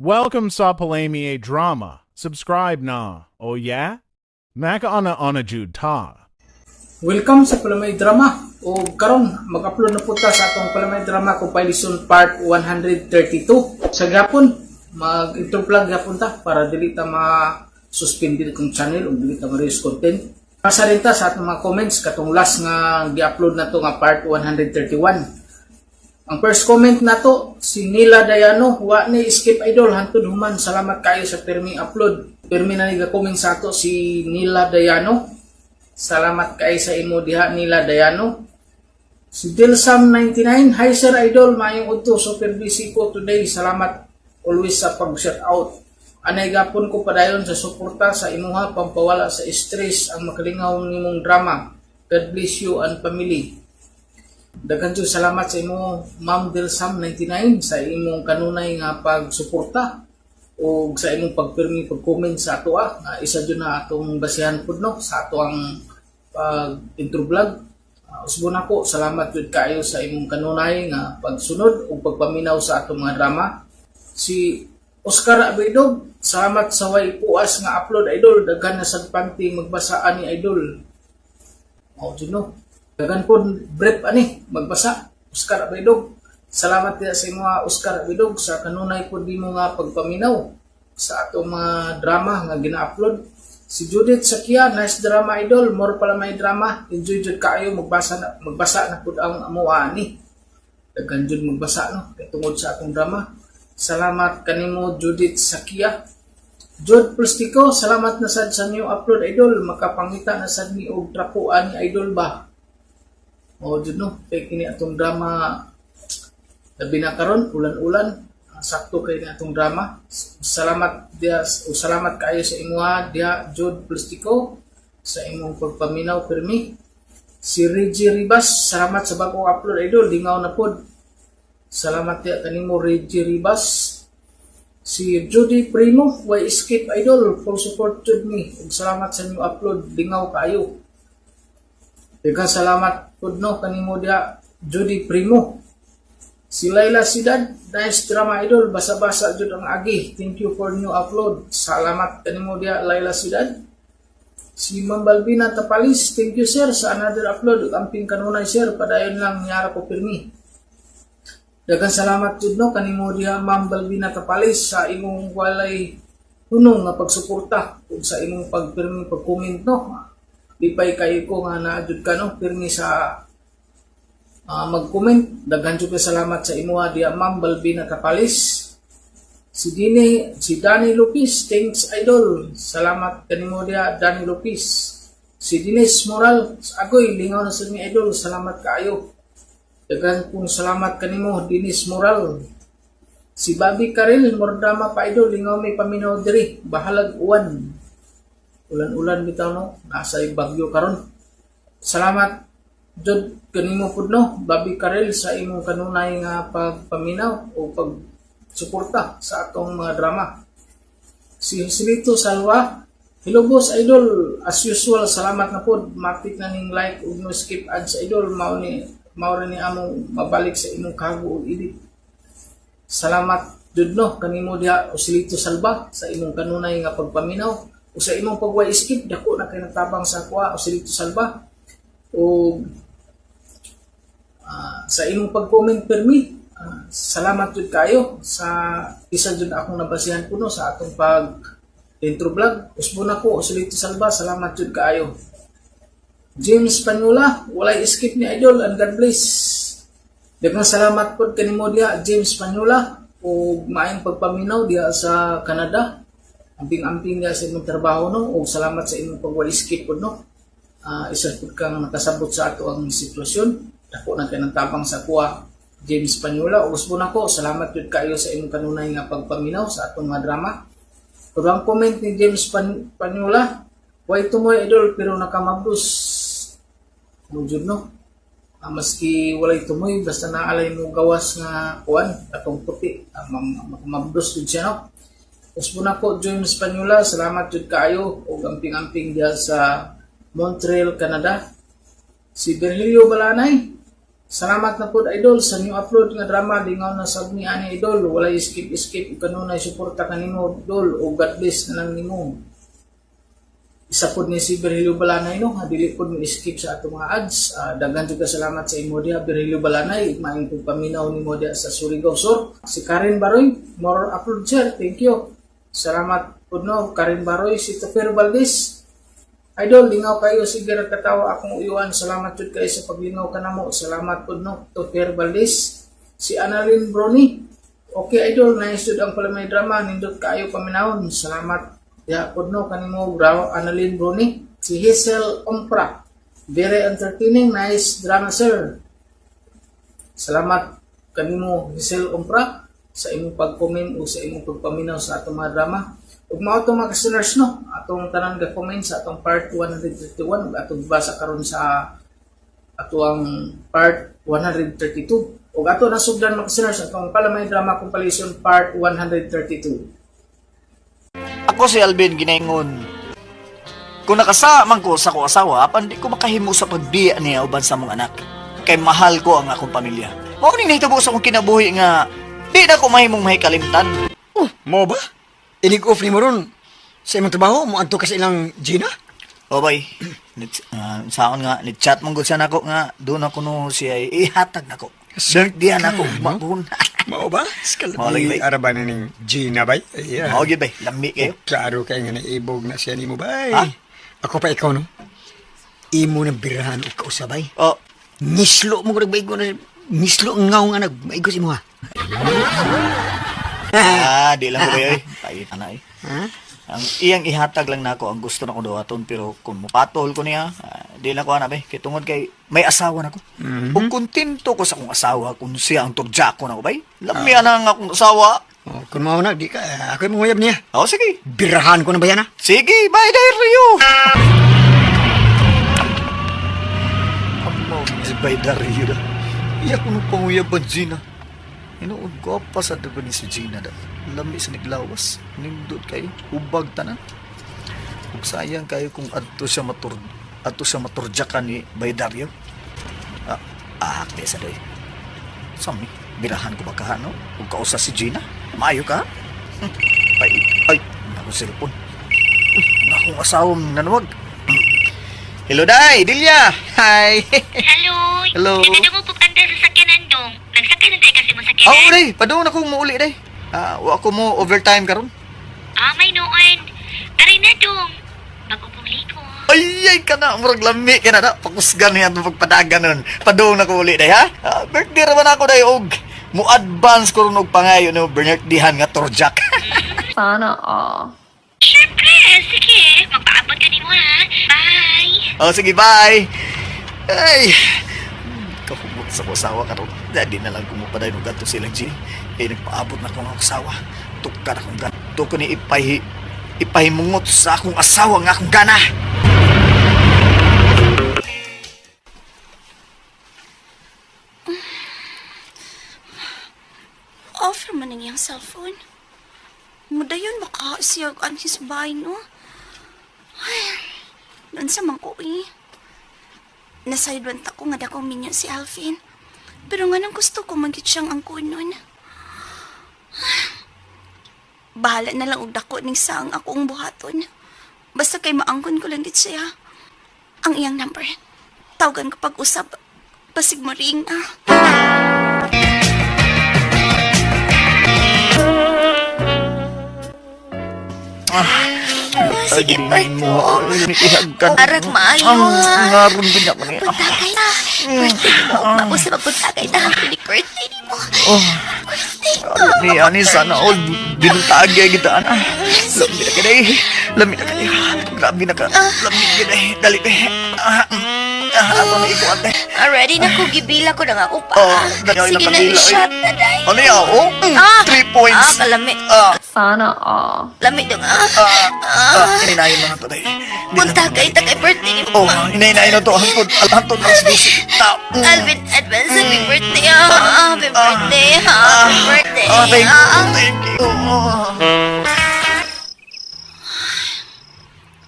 Welcome sa Palami Drama. Subscribe na. Oh yeah? Makauna-una jud ta. Welcome sa Palamay Drama. O karon mag-upload na po ta sa atong Palamay Drama compilation part 132. Sa gapon, mag-intro vlog gapon ta para dili ta ma-suspended kong channel o dili ta ma-release content. Pasa rin ta sa atong mga comments katong last nga gi-upload na to nga part 131. Ang first comment nato si Nila Dayano, "Wa ni skip, idol, hantud human. Salamat kayo sa pirming upload." Pirmi na ni comment sa ato si Nila Dayano. Salamat kay sa imo diha, nila Dayano. Si Dilsam99, "Hi sir idol, maayong udto, super busy ko today. Salamat always sa pag-shout out. Anay gapon ko padayon sa suporta sa imuha, pampawala sa stress ang makalingaw nimong drama. God bless you and family." Daghan jud salamat sa imo, Ma'am Dilsam99, sa imong kanunay nga pagsuporta o sa imong pagpirmi pag-comment sa ato ah, nga isa jud na atong basihan pud no sa ato ang pag intro vlog. Usbon ako, salamat jud kaayo sa imong kanunay nga pagsunod ug pagpaminaw sa atong mga drama. Si Oscar Abidog, "Salamat sa way puas nga upload, idol. Daghan na sad panty magbasa ani, idol." Oh, jud no. Daghan po brief ani magbasa, Oscar Abidog. Salamat diha sa imo, Oscar Abidog, sa kanunay pud nimo nga pagpaminaw sa atong mga drama nga gina-upload. Si Judith Sakia, "Nice drama, idol, more Palamay Drama. Enjoy jud kaayo magbasa na pud ang amo ani." Daghan jud magbasa no kay tungod sa atong drama. Salamat kanimo, Judith Sakia. Jod Plastico, "Salamat na sad sa new upload, idol. Makapangita na sad ni og trapuan ni idol ba." O jud no, kay kini atong drama labi na karon ulan-ulan, sakto kay ni atong drama. Salamat diha o salamat kaayo sa imuha diha, Jod Plastico, sa imong pagpaminaw pirmi. Si Reggie Ribas, "Salamat sa bagong upload, idol, lingaw na pod." Salamat diha kanimo, Reggie Ribas. Si Judy Primo, "Way skip, idol, full support jud ni. Ug salamat sa new upload, lingaw kaayo." Daghang salamat pud no kanimo diha, Judy Primo. Si Laila Sidad, "Nice drama, idol, basa-basa jud ang agi. Thank you for new upload." Salamat kanimo diha, Laila Sidad. Si Ma'am Balbina Tapalis, "Thank you, sir, sa another upload. Ug amping kanunay, sir, padayon lang niyara ko pirmi." Daghang salamat jud no kanimo diha, Ma'am Balbina Tapalis, sa imong walay hunong nga pagsuporta ug sa imong pagpirmi pag-comment no. Lipay kayo ko nga naa jud ka no pirmi sa mag-comment. Daghan jud kay salamat sa imuha diha, Ma'am Balbina Tapalis. Si Danny Lopez, "Thanks, idol." Salamat kanimo diha, Danny Lopez. Si Dinis Moral, "Agoy, lingaw na sa mi, idol. Salamat kaayo." Daghan pong salamat kanimo, Dinis Moral. Si Bobby Karel, "More drama pa, idol, lingaw may paminaw diri. Bahalag uwan." Ulan-ulan bitaw no, nasa bagyo karon. Salamat jud kanimo pud no, Bobby Karel, sa imong kanunay nga pagpaminaw o pagsuporta sa atong mga drama. Si Joselito Salwa, "Hello boss idol, as usual salamat na pod, matik na ning like ug no skip ads, idol, mao ni among mabalik sa imong kago ug edit." Salamat jud no kanimo diha, Joselito Salva, sa imong kanunay nga pagpaminaw o sa imong pagway skip. Dako na kay nagtabang sa kuha, Joselito Salva, o sa imong pag-comment permi. Salamat jud kayo sa isa jud akong nabasihan kuno sa atong pag intro vlog. Usbon ako, Joselito Salva, salamat jud kaayo. James Panula, "Walay skip ni idol and God bless." Daghang salamat pod kanimo diha, James Panula, ug maayong pagpaminaw diha sa Canada. Amping-amping diha sa imong trabaho no ug salamat sa imong pagwalay skip pod no. Isa pud kang nakasabot sa ato ang sitwasyon. Dako na kay tabang sa kuha, James Panula. Ug usbon ako, salamat jud kaayo sa imong kanunay nga pagpaminaw sa atong mga drama. Pero ang comment ni James Panula, "Way tumoy, idol, pero nakamabdos." Mo jud no. Maski walay tumoy basta naalay mo gawas nga kuan atong puti, makamabdos jud siya no. Usbon ako, James Panula, salamat jud kaayo ug amping-amping diha sa Montreal, Canada. Si Virgilio Balanay, Salamat na pod, idol, sa new upload nga drama. Lingaw na sab ni ani, idol. Walay skip skip ug kanunay suporta kanimo, idol, ug God bless na lang nimo. Isa pod ni si Virgilio Balanay, no, nga dili pod ni skip sa atong mga ads. Daghan jud ka salamat sa imo diha, Virgilio Balanay, maayong pagpaminaw nimo diha sa Surigao Sur. Si Karen Baroy, more upload sir, thank you. Salamat pod, no, Karen Baroy. Si Topher Valdez, "Idol, lingaw kayo, sige ra katawa akong uyuan. Salamat jud kayo sa paglingaw kanamo." Salamat pod, no, Topher Valdez. Si Annalyn Brony, "Okay idol, nice jud ang palamay drama, nindot kaayo paminawon." Salamat ya pod, no, kanimo bro Annalyn Brony. Si Hazel Ompra, "Very entertaining, nice drama sir." Salamat kanimo, Hazel Ompra, sa imong pag-comment o sa imong pagpaminaw sa atong mga drama. Ug mao to, mga listeners, no, atong tanan ga comment sa atong part 131 ug atong basa karon sa atuang part 132. Ug ato nasugdan, mga listeners, atong Palamay Drama Compilation part 132. Ako si Alvin ginaingon. Kung nakasama ko sa akong asawa, apan di ko makahimo sa pagbiya niya uban sa mong anak. Kay mahal ko ang akong pamilya. Mao ni nahitabo sa akong kinabuhi nga di na ko mahimong mahikalimtan. Oh, mo ba? Inig-off ni mo ron. Sa imong trabaho, mo adto ka sa ilang Gina? O bay, sa akon nga, ni-chat mong gud siya nako nga doon ako no siya ihatag nako. Birthday na ako, magun. Mao ba? Mao lagi, bay. Araba na ning Gina, bay? Yeah. Mao gyud bay, lami kayo. Oh, klaro kay nga naibog na siya nimo, bay. Ha? Ako pa ikaw, no? Imo na birahan og kausabay. Oh, Nislo mo ko nagmaigo na. Nislo ang ngaw nga nagmaigo sa imo, ha? Di lang ko bay oy. Ay, ana eh. Ha? Ang iyang ihatag lang nako ang gusto nako duhaton, pero kung mupatol ko niya, di lang ko ana bay kay tungod kay may asawa nako. Ug kontento ko sa akong asawa kung siya ang turjako nako bay. Lami ana ang akong asawa. Oh, kung mao na, di ka. Ako yung manguyab niya. Oh, sige. Birahan ko na ba yan, ha? Sige, bye Dario. Amo si bye Dario da. Iya ko nung panguyab ba Gina. Inuod ko pa sa diba ni si Gina da. Lami sa niglawas. Nindot kayo. Ubag tanan. Ug sayang kayo kung adto siya maturjakan ni Bay Dario. Ah, ahak di sa doy. Sami, birahan ko ba ka, no? Ug kausa si Gina. Maayo ka? Ay, ay, naku cellphone. Nakong asawa nanawag. Hello, Day! Delia! Hi! Hello. Hello. Nagkadungo po kanda sa sakyanan dong. Nagsakay na tayo kasi mo sakyanan. Oo, Day! Padung ako muuli, Day. Wa ako mo overtime karon. May noon. Aray na dong. Bago pong liko. Ay, ay ka na. Murag lami ka na. Da. Pakusgan niya itong pagpadagan nun. Padung na ko uli, Day, ha? Birthday raman ako, Day. Og mo-advance ko ron og pangayo no birthday-han nga torjak. Sana all. Siyempre. Sige. Magpaabot ka ni mo ha. Bye. Oh, sige, bye. Ay, kahumot sa asawa karon. Dadi na lang kumupaday og adto silang G. Kay nagpaabot na akong asawa. Tukar akong gana. Tuko ni ipahimungot sa akong asawa nga akong gana. Offer man ang iyang cellphone. Mudayon baka siya ang his bahay, no? Ay, doon sa man ko eh. Nasayduan ta ko nga dakong minyo si Alvin. Pero nga nang gusto ko magit siyang ang kunon. Bahala na lang og dako ning saang ako ang buhaton. Basta kay maangkon ko lang gid siya. Ang iyang number. Tawagan ko pag-usap. Basig mo ring ah. Sige, mo. Ihagkan. Arag maayo, ah. Ngaron din ako niya. Puntakay na. Birthday mo. Mausap ang puntakay na. Happy birthday ni mo. Oh. Birthday mo. Ni ani sana all binutagay kita ana. Lami na kaday. Lami na kaday. Grabe na ka. Lami na kaday. Dali be. Ato na ikuan te. Ready na ko. Gibila ko na nga ako pa. Oh, dali Sige na, nakabila, ay. shot na dahil. Ano ya? Oh, 3 points. Kalami. Sana all. Lami dong ah. Ininayon na to day. Puntakay ta kay birthday ni mo. Oh, ininayon na to. Hantod, hantod ang susi. Alvin, advance happy birthday ah. Happy birthday. Happy birthday. Thank you. ah. Thank you.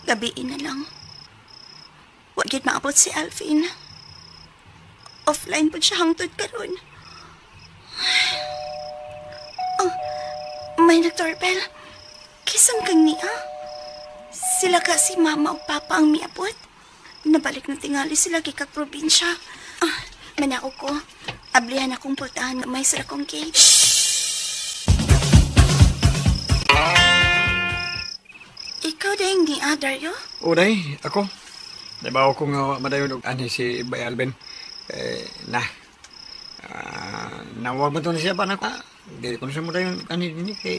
Gabiin na lang. Wa gyud maabot si Alvin. Offline po siya hangtod karon. Oh, may nag-doorbell. Kisang kang niya. Sila ka si mama o papa ang miabot. Nabalik na tingali sila kay probinsya. Ah, manako ko. Ablihan akong pultahan gamay sa akong gate. Ikaw dahil ni Dario? Uday, ako. Nabaw ko nga madayon og ani si Bay Alvin. Eh, na. Nawag mo to na siya ba na ko? Dili ko na siya madayon og ani dinhi kay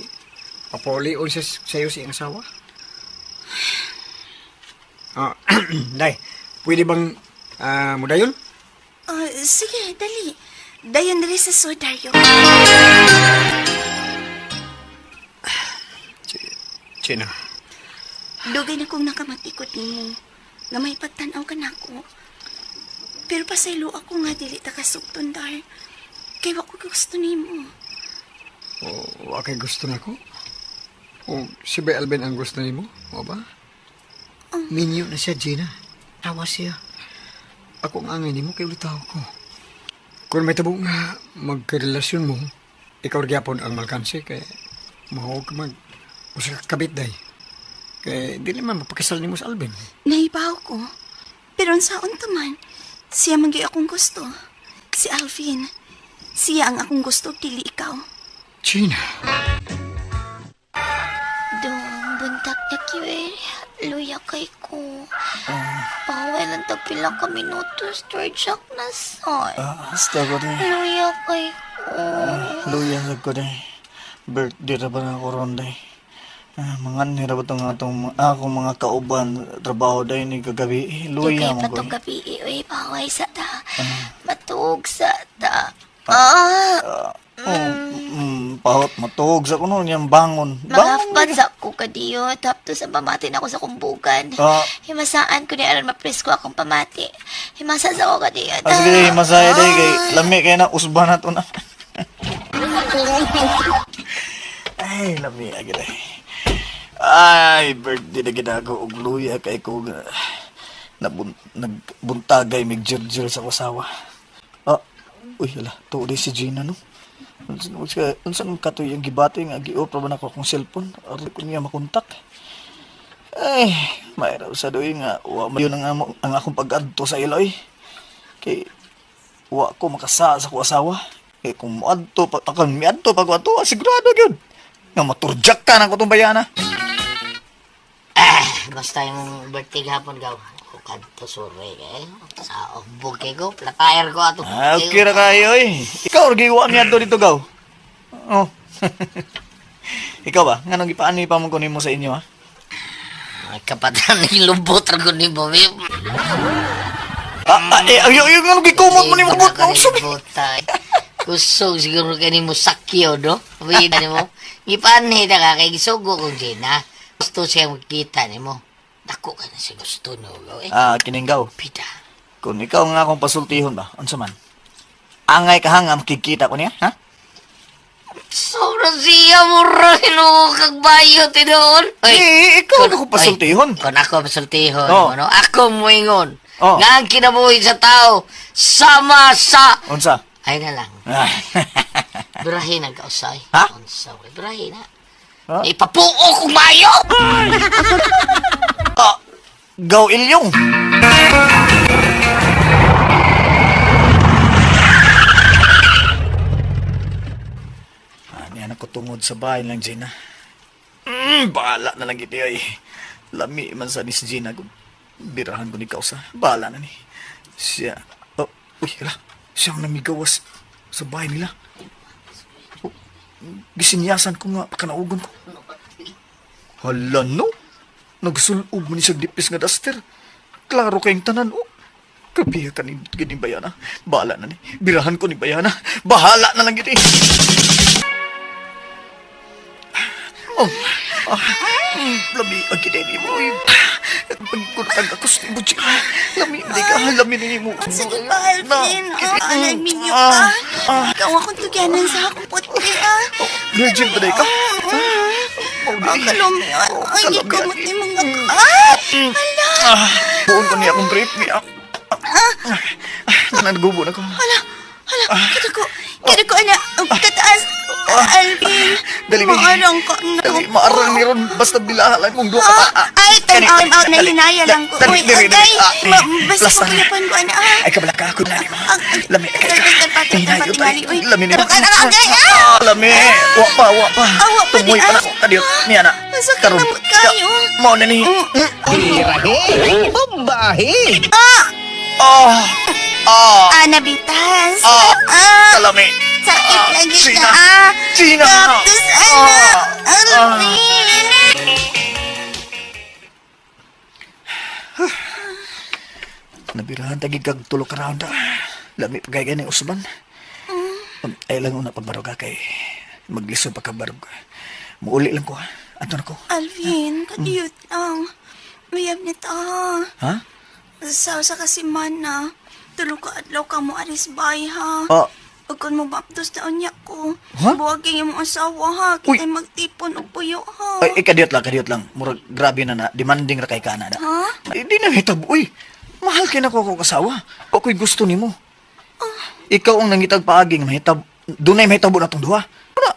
papuli on sa sayo si iyang asawa. Ah, day, pwede bang mudayon? Ah, sige, dali. Dayon dali sa so, Dario. China. Dugay na kong nakamatikot nimo. Nga may pagtanaw ka nako. Pero pasaylo ako nga dili ta kasugton dar. Kay wa ko gusto nimo. O, wa kay gusto nako? O, si Bay Alvin ang gusto nimo? O ba? Minyo na siya, Gina. Tawa siya. Ako ang angay nimo kay ulitaw ko. Kung may tabo nga magkarelasyon mo, ikaw ra gyapon ang malkansi kay mahuog ka mag usa ka kabit day. Kay dili man mapakasal nimo sa Alvin. Naibaw ko. Pero ang saon ta man, siya man gyud akong gusto. Si Alvin. Siya ang akong gusto, dili ikaw. Gina. Dong, buntak na kiwer. Luya kay ko. Paway lang tag pila ka minutos, Jack na son. Basta ko day. Luya kay ko. Luya sa ko day. Birthday ra ba na ako ron day. Mga nira ba itong atong akong mga kauban trabaho day ni kagabi. Eh, Dugay luya mo pa ko. tong gabi, uy, paway sa ta. Matuog sa ta. Ah! Oh, pahot matuog sa kuno niyang bangon. Bangon Mga sa ko kadiyo, tapos ang pamati na ako sa kumbugan. Ah. Himasaan ko ni aron mapresko akong pamati. Himasa sa ko kadiyo. Ah, sige, day, masaya day kay lami kay na usba na to na. Ay, lami agi day. Ay, birthday na gid ako og luya kay ko nagbuntagay mig jirjir sa kusawa. Ah, uy, hala, tuo day si Gina no. Unsa unsa unsa man katoy ang gibati nga gi-off ra ba nako akong cellphone? Aron ko niya makontak. Ay, mayroon sa doy nga wa man yun ang, ang akong pag-adto sa iloy. Kay wa ko makasa sa ko asawa. Kay kung moadto pa akan miadto pa ko ato, sigurado gyud. Nga maturjak ka na ko tong bayana. Basta yung birthday gahapon gaw. Ako kadto survey eh. Sa ogbog kay ko, platire ko ato. Ah, okay ra kayo eh. Ikaw ra giwa miadto dito gaw. Oh. Ikaw ba? Nganong gipaani pa mo kunin mo sa inyo ha? Ay, kapatan ni lubot ra gud ni Bobby. Ah, ah eh, ayo ayo nganong gikumot mo nimo bot mo subi. Kusog siguro kay nimo sakyo do. Wait nimo. Gipanhi ta ka kay gisugo kong Gina. Gusto siya magkita nimo. Dako ka na siya gusto no gaw eh. Ah, kininggaw. Pita. Kung ikaw nga akong pasultihon ba, unsa man? Angay ka hanga makikita ko niya, ha? Sobrang siya mo ra hinuo kag bayo tinuon. Eh, ikaw ang ako pasultihon. Kung ako pasultihon, Oh. ano, ako moingon. Oh. Nga ang kinabuhi sa tao, sama sa... Unsa? Ay na lang, Ah. birahin ang kausay. Ha? Unsa, we, birahin na. Ha? Ipapuo kong mayo! Ah, gaw ilyong. Ani anak ko tungod sa bahay lang, Gina. Bahala na lang iti ay. Lami man sa ni si Gina. Kung birahan ko ni Kausa. Bahala na ni. Siya. Oh, uy, hala. Siya ang namigawas sa bahay nila. Oh, gisinyasan ko nga pakanaugon ko. Hala no. Nagsulob mo ni sa dipis nga duster. Klaro kayong tanan, oh. Kabiha ka ni gini bayana. Bahala na ni. Birahan ko ni bayana. Bahala na lang gini. Oh, ah, lami ang ginini mo. eh. Pagkuntag ako sa imo, Gina. Lami, hindi ka. Lami ni mo. Sige pa, Alvin. Oh, alay minyo ka. Ikaw akong tugyanan sa akong puti, ah. Virgin ba ka? Ah, kalumi. Ay, ikamot ni mga... Ah! Hala! Buon ko niya akong brief niya. Nagubo na ko. Hala, hala, kada ko, kada ko, ana, ang kataas. Alvin, Dali, babe. maarang ka na. Dali, maarang ni ron. Basta bilahalan mong duha ka pa. Ah, ay, time out, time out, nahinaya lang ko. Dali, Uy, dali, dali. agay, Ah, eh, basta last ko na. pinapan ko, ana, ah. Ay, kabala ka ako na. Lami, kay ka. Ay, Hinayo tayo. Lami ni ah, agay, ah! Ah, lami. Wa pa, wa pa. Ah, wa pa di, Tumoy pa na ah. ko. Kadiyot. Niya na. Masakit Karon. na mo kayo. Mao na ni. Ah! Ah! Ah! Ana, bitas. Ah! Ah, Kalami. sakit Ah, lagi Gina. ka, ah. Gina. Cactus, ana. Ah. Alvin. Nabirahan tagi kag tulo ka round ah. Lami pa kay gani usban. Ay lang una pagbarog ka kay maglisod pa ka barog. Muuli lang ko ha. Ato na ko. Alvin, kadiyot lang. Mayab ni ta. Ha? Sa sa kasi man na. Tulo ka adlaw ka mo aris bay ha. Ah, Pagkon mo baptos na unya ko. Ha? Buwagin yung asawa ha. Uy. Kita'y magtipon og puyo ha. Ay, kadiyot lang, kadiyot lang. Murag grabe na na demanding ra kay kana na. Ha? Ay, di na hitabo uy. Mahal kay nako ako kasawa. Ako'y gusto nimo. Ikaw ang nangitag paagi nga mahitab. Dunay mahitabo na tong duha. Una.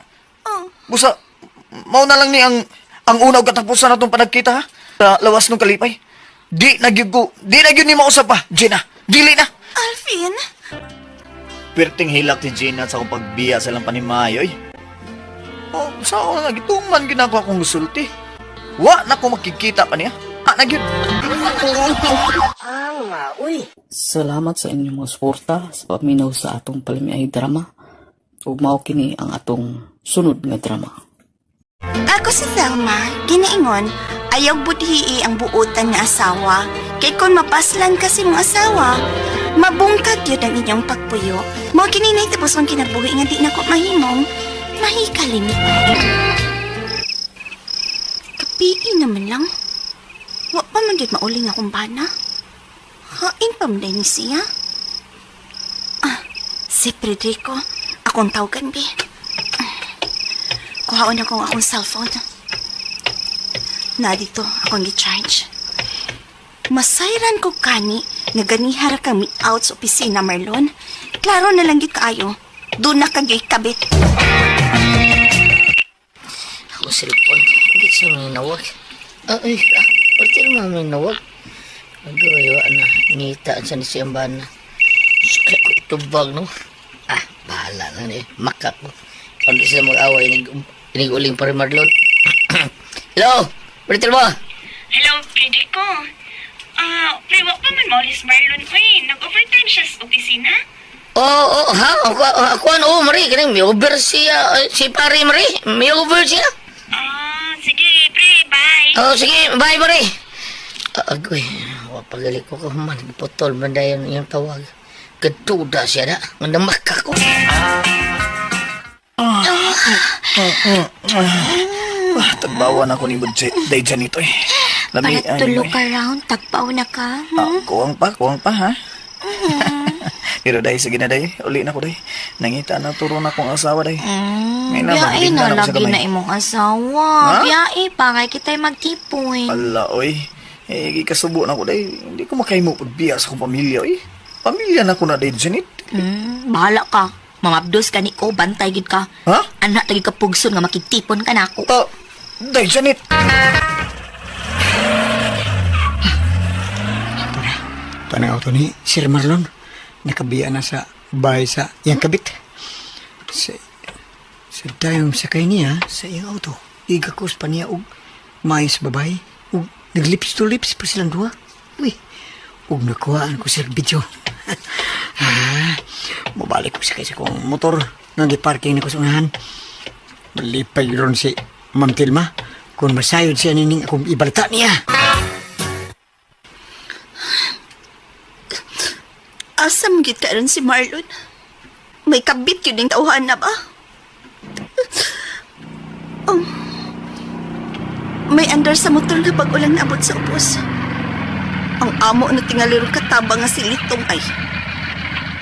Oh. Busa mao na lang ni ang una ug katapusan natong panagkita ha. Sa lawas nung kalipay. Di na gyud ko, di na gyud ni mausap pa, Gina. Dili na. Alvin? Perting hilak si Gina sa akong pagbiya sa ilang panimayo, eh. Oh, sa ako na gituman ginagawa akong gusulti. Wa na ko makikita pa niya. Ah, na gyud. Salamat sa inyong mga suporta sa paminaw sa atong palamiay drama. Ug mao kini ang atong sunod nga drama. Ako si Thelma, ginaingon, ayaw budhii ang buotan nga asawa. Kay kung mapaslan kasi mong asawa, mabungkag yun ang inyong pagpuyo. Mao kini na tapos kong kinabuhi nga di na ko mahimong, mahikalimitan. Kapiin naman lang. Wa pa man gyud mauling akong bana. Hain pa man ni siya. Ah, si Frederico, akong tawagan bi. Kuhaon ako ang akong cellphone. Na dito, akong gi-charge. Masayran ko kani nga ganihara kami out sa opisina, Marlon. Klaro na lang gid kaayo. Doon na kagyo'y kabit. Ako cellphone. Hindi siya may nawag. Ah, ay, ah, pati naman may nawag. Nagawa na. Ngita sa ni siyang bana. Sakit ko itubag, no? Ah, bahala na ni. Maka ko. Pag di sila mag-away, inig-uling pa rin Marlon. Hello? Bertil mo? Hello, Frederico. Ah, pre, wa pa man maulis Marlon. Uy, nag-overtime siya sa opisina. Oo, oh, ha? Ako, ako ano, oh, Marie, kanang may over siya, eh, si pare, Marie. May over siya. Ah, sige, pre, bye. Oh, sige, bye, Marie. Ah, agoy, wapagali ko ka man. Putol man dayon yung tawag. Katuda siya na. Mandamak ako. Ah, tagbawa na ako ni Budje. Day Janito eh. Lami, Para ay, tulo ay. ka round, tagpaw na ka. Ah, kuwang pa, kuwang pa ha. Pero day, sige na day. Uli na ko day. Nangita na turo na akong asawa day. Ngayon na, Biyae magbinda na na ako sa lagi kamay. na imong asawa. Ha? Biyae pa kay kita'y magtipon. Ala, oy. Eh, gikasubo na ko day. Hindi ko makahimo pagbiya sa akong pamilya, oy. Pamilya na ko na day, Janet. Bahala ka. Mamabdos ka ni ko, bantay gid ka. Ha? Anak lagi ka pugson nga makigtipon ka nako. Ta, day, Janet. Tanang auto ni Sir Marlon. Nakabiya na sa bahay sa iyang kabit. Sa, sa dayong sakay niya sa iyang auto. Igakos pa niya og mais babae. Og naglips to lips pa silang duha. Uy, og nakuhaan ko sir video. Ah, mabalik ko sakay sa kong motor. Nang parking na ko sa unahan. Malipay ron si Ma'am Tilma. Kung masayod siya nining akong ibalita niya. Asa man gyud karon si Marlon? May kabit yun yung tauhan na ba? Oh. May andar sa motor nga pag ulang naabot sa ubos. Ang amo na tingalirong katabang nga si Litong ay.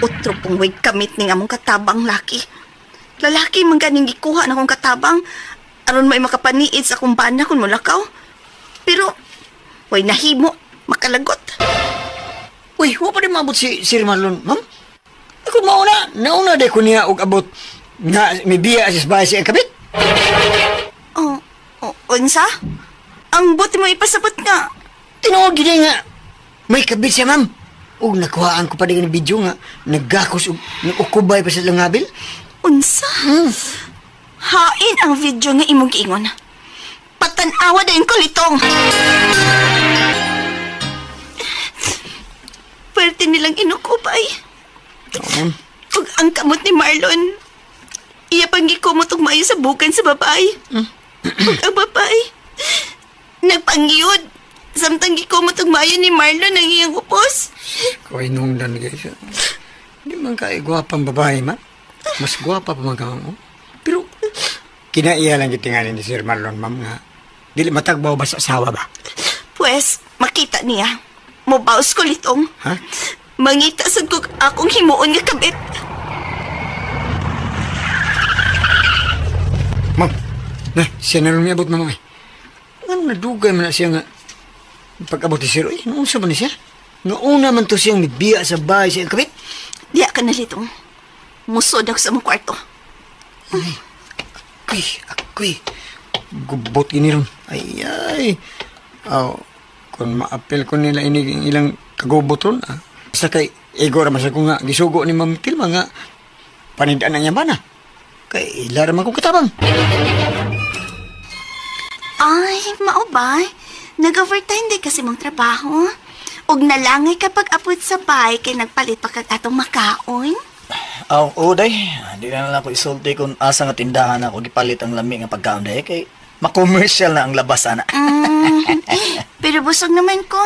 Utro pong way kamit ning among katabang laki. Lalaki man ganing gikuha na akong katabang aron may makapaniid sa akong bana kung mulakaw. Pero way nahimo makalagot. Uy, wa pa rin maabot si Sir Marlon, ma'am? Ako mauna, nauna day ko niya og abot nga mibiya sa bahay sa iyang kabit. Oh, oh, unsa? Ang buti mo ipasabot nga. Tinuod gid nga may kabit siya, ma'am. Ug nakuhaan ko pa din ng video nga nagakos og nagukubay pa sa langabil. Unsa? Hain ang video nga imong giingon. Patan-awa dayon ko litong. Pwerte nilang inukubay. Oo, ma'am. Ug ang kamot ni Marlon. Iya pang gikumot og maayo sa bukan sa babae. Ug ang babae nagpangyud. Samtang gikumot og maayo ni Marlon ang iyang upos. Kaway nung dan guys. Hindi man kay gwapang babae, ma'am. Mas gwapa pa man ka, ma'am, oh. Pero kinaiya lang gitingali ni Sir Marlon, ma'am, nga dili matagbaw ba sa asawa ba? Pwes, makita niya. Mobaos ko litong. Ha? Mangita sad ko akong himuon nga kabit. Ma'am, na, siya na rin miabot, ma'am. Ay. Ano nadugay man na siya nga pag-abot ni Sir, ay, noon sa man ni siya? Noon naman to siyang mibiya sa bahay sa iyang kabit. Diya ka na litong. Musod ako sa mong kwarto. Ako'y, ako'y, gubot gini ron. Ay, ay. Aw, kung maapil ko nila ini ilang kagubot ron, ah. Basta kay, ego raman sa ko nga, gisugo ni Ma'am Tilma nga, panidaan na niya ba na? Kay, ila raman ko katabang. Ay, mao ba? Nag-overtime din kasi mong trabaho. Og nalangay kapag apod sa bahay kay nagpalit pa kag atong makaon. Aw, oo, day. Di na lang ako isulti kung asa nga tindahan ako gipalit ang lami nga pagkaon day kay ma-commercial na ang labas ana. Pero busog naman ko.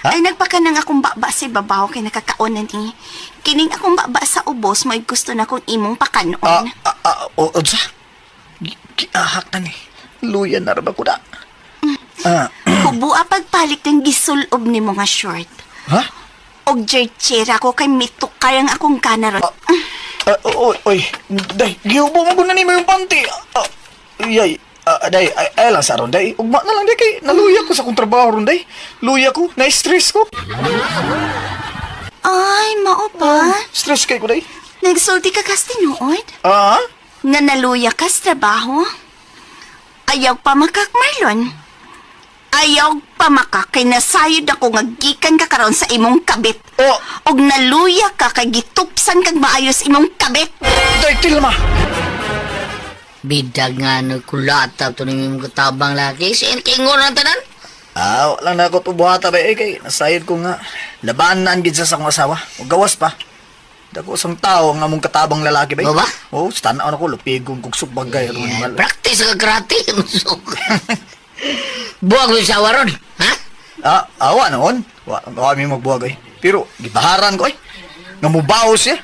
Ha? Ay, nagpaka nang akong baba sa ibabaw kay nakakaonan ni. Kining akong baba sa ubos, may gusto na kong imong pakanon. Ah, ah, ah, o, unsa? Giahak na ni. Luya na ra ba ko da? Ah, Kubua pagpalik ng gisulob ni mga short. ha? Og jerchera ko kay mitukay ang akong kanaron. Ah, oy, oy, day, gihubo mo ko na nimo yung panty. Ah, yay, ah, day, ay, ay lang sa ron, day. Ugma na lang, day, kay naluya ko sa akong trabaho ron, day. Luya ko, na-stress ko. Ay, mao ba? Stress kay ko, day. Nagsulti ka kas tinuod? Ah? Nga naluya ka sa trabaho? Ayaw pa makak, Marlon. Ayaw pa makak kay nasayod ako nga gikan ka karon sa imong kabit. Oh. Og naluya ka kay gitupsan kag maayos imong kabit. Day, Tilma! Bidag nga nagkulata to ni mong katabang laki. Siya kingon ang tanan. Ah, wala na ako tubuhata ba eh, kay nasayod ko nga. Labanan gid sa akong asawa. O gawas pa. Dako sang tao nga mong katabang lalaki ba? Mo ba? Oh, sa tanaw na ko lupigong kog sugbagay aron Ay, mal. practice ka karate. Buwag mo sa waron. Ha? Ah, awa noon. Wa, wa mi magbuwag ay. Pero gibaharan ko ay. Nga mubawo siya.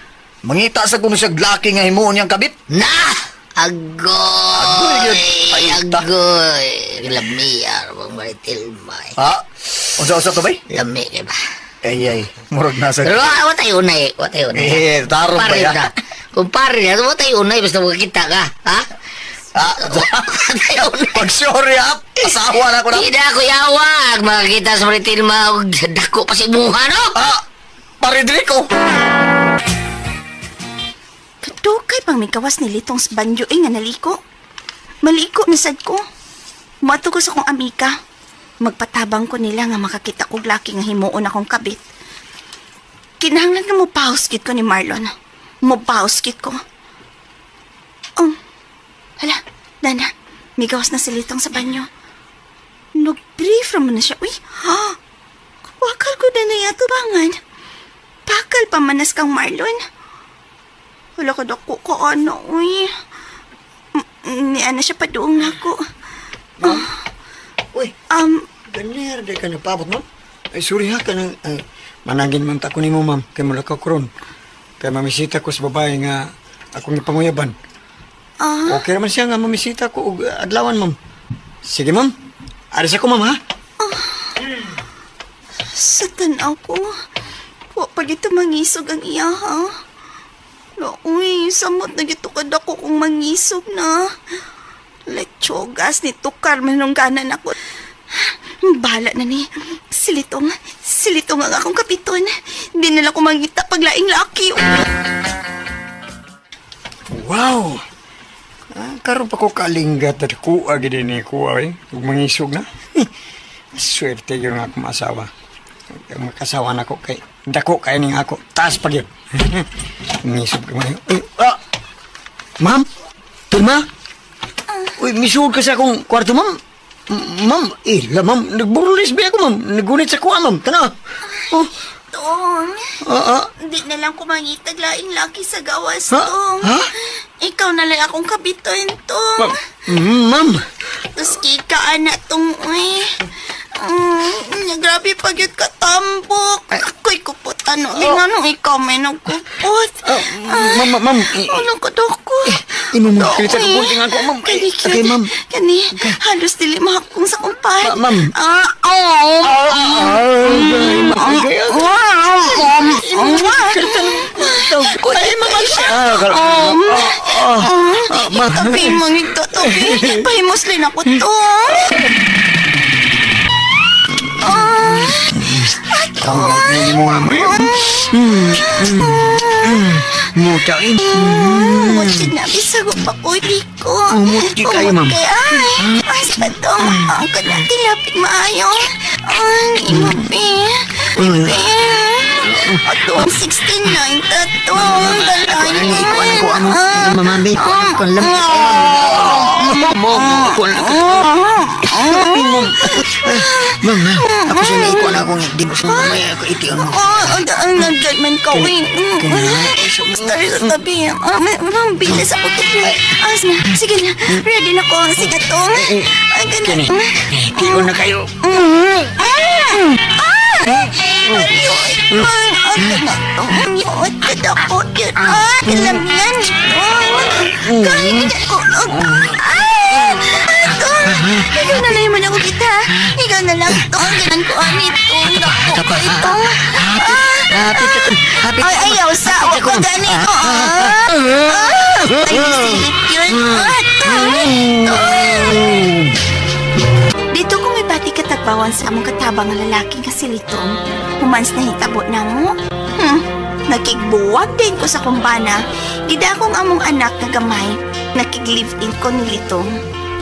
Mangita sa kuno siya laki nga himuon niyang kabit. Na! Agoy! Agoy, gyud. Ay, ta. Agoy! Lami, arwang maritilma. Ha? Unsa-unsa to bay? Lami, di ba? Ay ay, murag nasa. Pero wa tayo unay, wa tayo unay. Eh, tarong ba Pare ya? na. Kung pare na, wa tayo unay, basta makakita ka. Ha? Ah, Wa tayo unay. pag sorry up, asawa na ko na. Di na ako yawag. Makakita sa maritilma, og dako pa si imuha, no? Ah, paridriko. Kadukay pang mikawas ni Litong sa banyo eh nga naliko. Maliko na sad ko. Muadto ko sa akong amika. Magpatabang ko nila nga makakita kog laki nga himuon akong kabit. Kinahanglan nga mo kit ko ni Marlon. Mo kit ko. Hala, Dana, migawas na si Litong sa banyo. Nag-brief raman na siya. Uy, ha? Wakal ko na na tubangan. Pakal pa manas kang Marlon. Wala ka dako ko ano, uy. Ni ana siya paduong nako. Uy, ganyan, di ka nagpaabot, ma'am. Ay, sorry ha, kanang, ay, manangin man ta ko nimo, ma'am, kay mula ka karon. Kay mamisita ko sa babae nga akong gipanguyaban. Ah. Okay raman siya nga mamisita ko og adlawan, ma'am. Sige, ma'am. Aris ako, ma'am, ha? Sa tanaw ko, wa pa gito mangisog ang iya, ha? La, uy, samot na gito kadako kung mangisog na. Lechogas ni tukar manong ganan ako. Bala na ni. Silitong, Silito nga akong kapiton. Di na lang ko mangita paglaing laki. Wow! Ah, karon pa ko kalinggat at kuha gid ni kuha eh. Ug mangisog na. Swerte yun nga akong asawa. Ang makasawa na ko kay dako kay ning ako. Taas pa gyud. Mangisog ka man. Uy, ah! Ma'am? Pirma? Uy, misugod ka sa akong kwarto, ma'am. Ma'am, eh, la, ma'am, nagburulis ba ako, ma'am? Nagunit sa kuha, ma'am. Tana. Oh, Tong, ah, ah. di na lang ko mangita laing laki sa gawas, Ha? Tong. Ha? Ikaw na lang akong kapiton, Tong. Ma'am, ma'am. Tapos ka, anak, tong, uy. Grabe pag yun katambok. Ako'y kuputan. No. Oh. Nga nung ikaw may nagkupot. Ah, ma'am, ma'am, ma'am. Eh, Ano ko ko? Imo mo kita ko kunting ako, ma'am. Kani, Eh, Okay, ma'am. Kani, halos dili mahakong sa kumpad. Ma'am. Ah, oh. Ay, Ay, mga siya. Ma'am. Tabi mo ito, tabi. Pahimuslin ako to. Ah, Tawag mo nga mo. Muta eh. Muti na, bisago pa ko, Rico. Muti kayo, ma'am. Kay, ay, ay, sa patong. Ang kanati lapit maayo. Ay, imapi. Imapi. Atong 69, tatong. Dalay. Ikuan ko amo. Mamambi. Kuan lang. Mo, kuan lang. Ma'am, ma'am. Ako sa ikuan ako. Di mo sa mamaya ako itiyon mo. Oh, ang nandyan man ka, uy. Basta sa tabi. Ah, ma'am, bilis ako to. Ah, sige na. Ready na ko. Sige, tong. Ay, Kini. ganun. Tiyon na kayo. Ikaw na lang ako kita. Ikaw na lang. Tong, ganan ko ani ito. Naku ko ito. Hapit ka. Hapit Ay, ayaw sa. Huwag ko gani ko. Ay, silip yun. Ah, tong. Tong. Dito ko may bati katagbawan sa among katabang nga lalaki nga si Litong. Humans na hitabo na mo. Nakigbuwag din ko sa kumbana. Gida akong among anak nga gamay. Nakig-live-in ko ni Litong.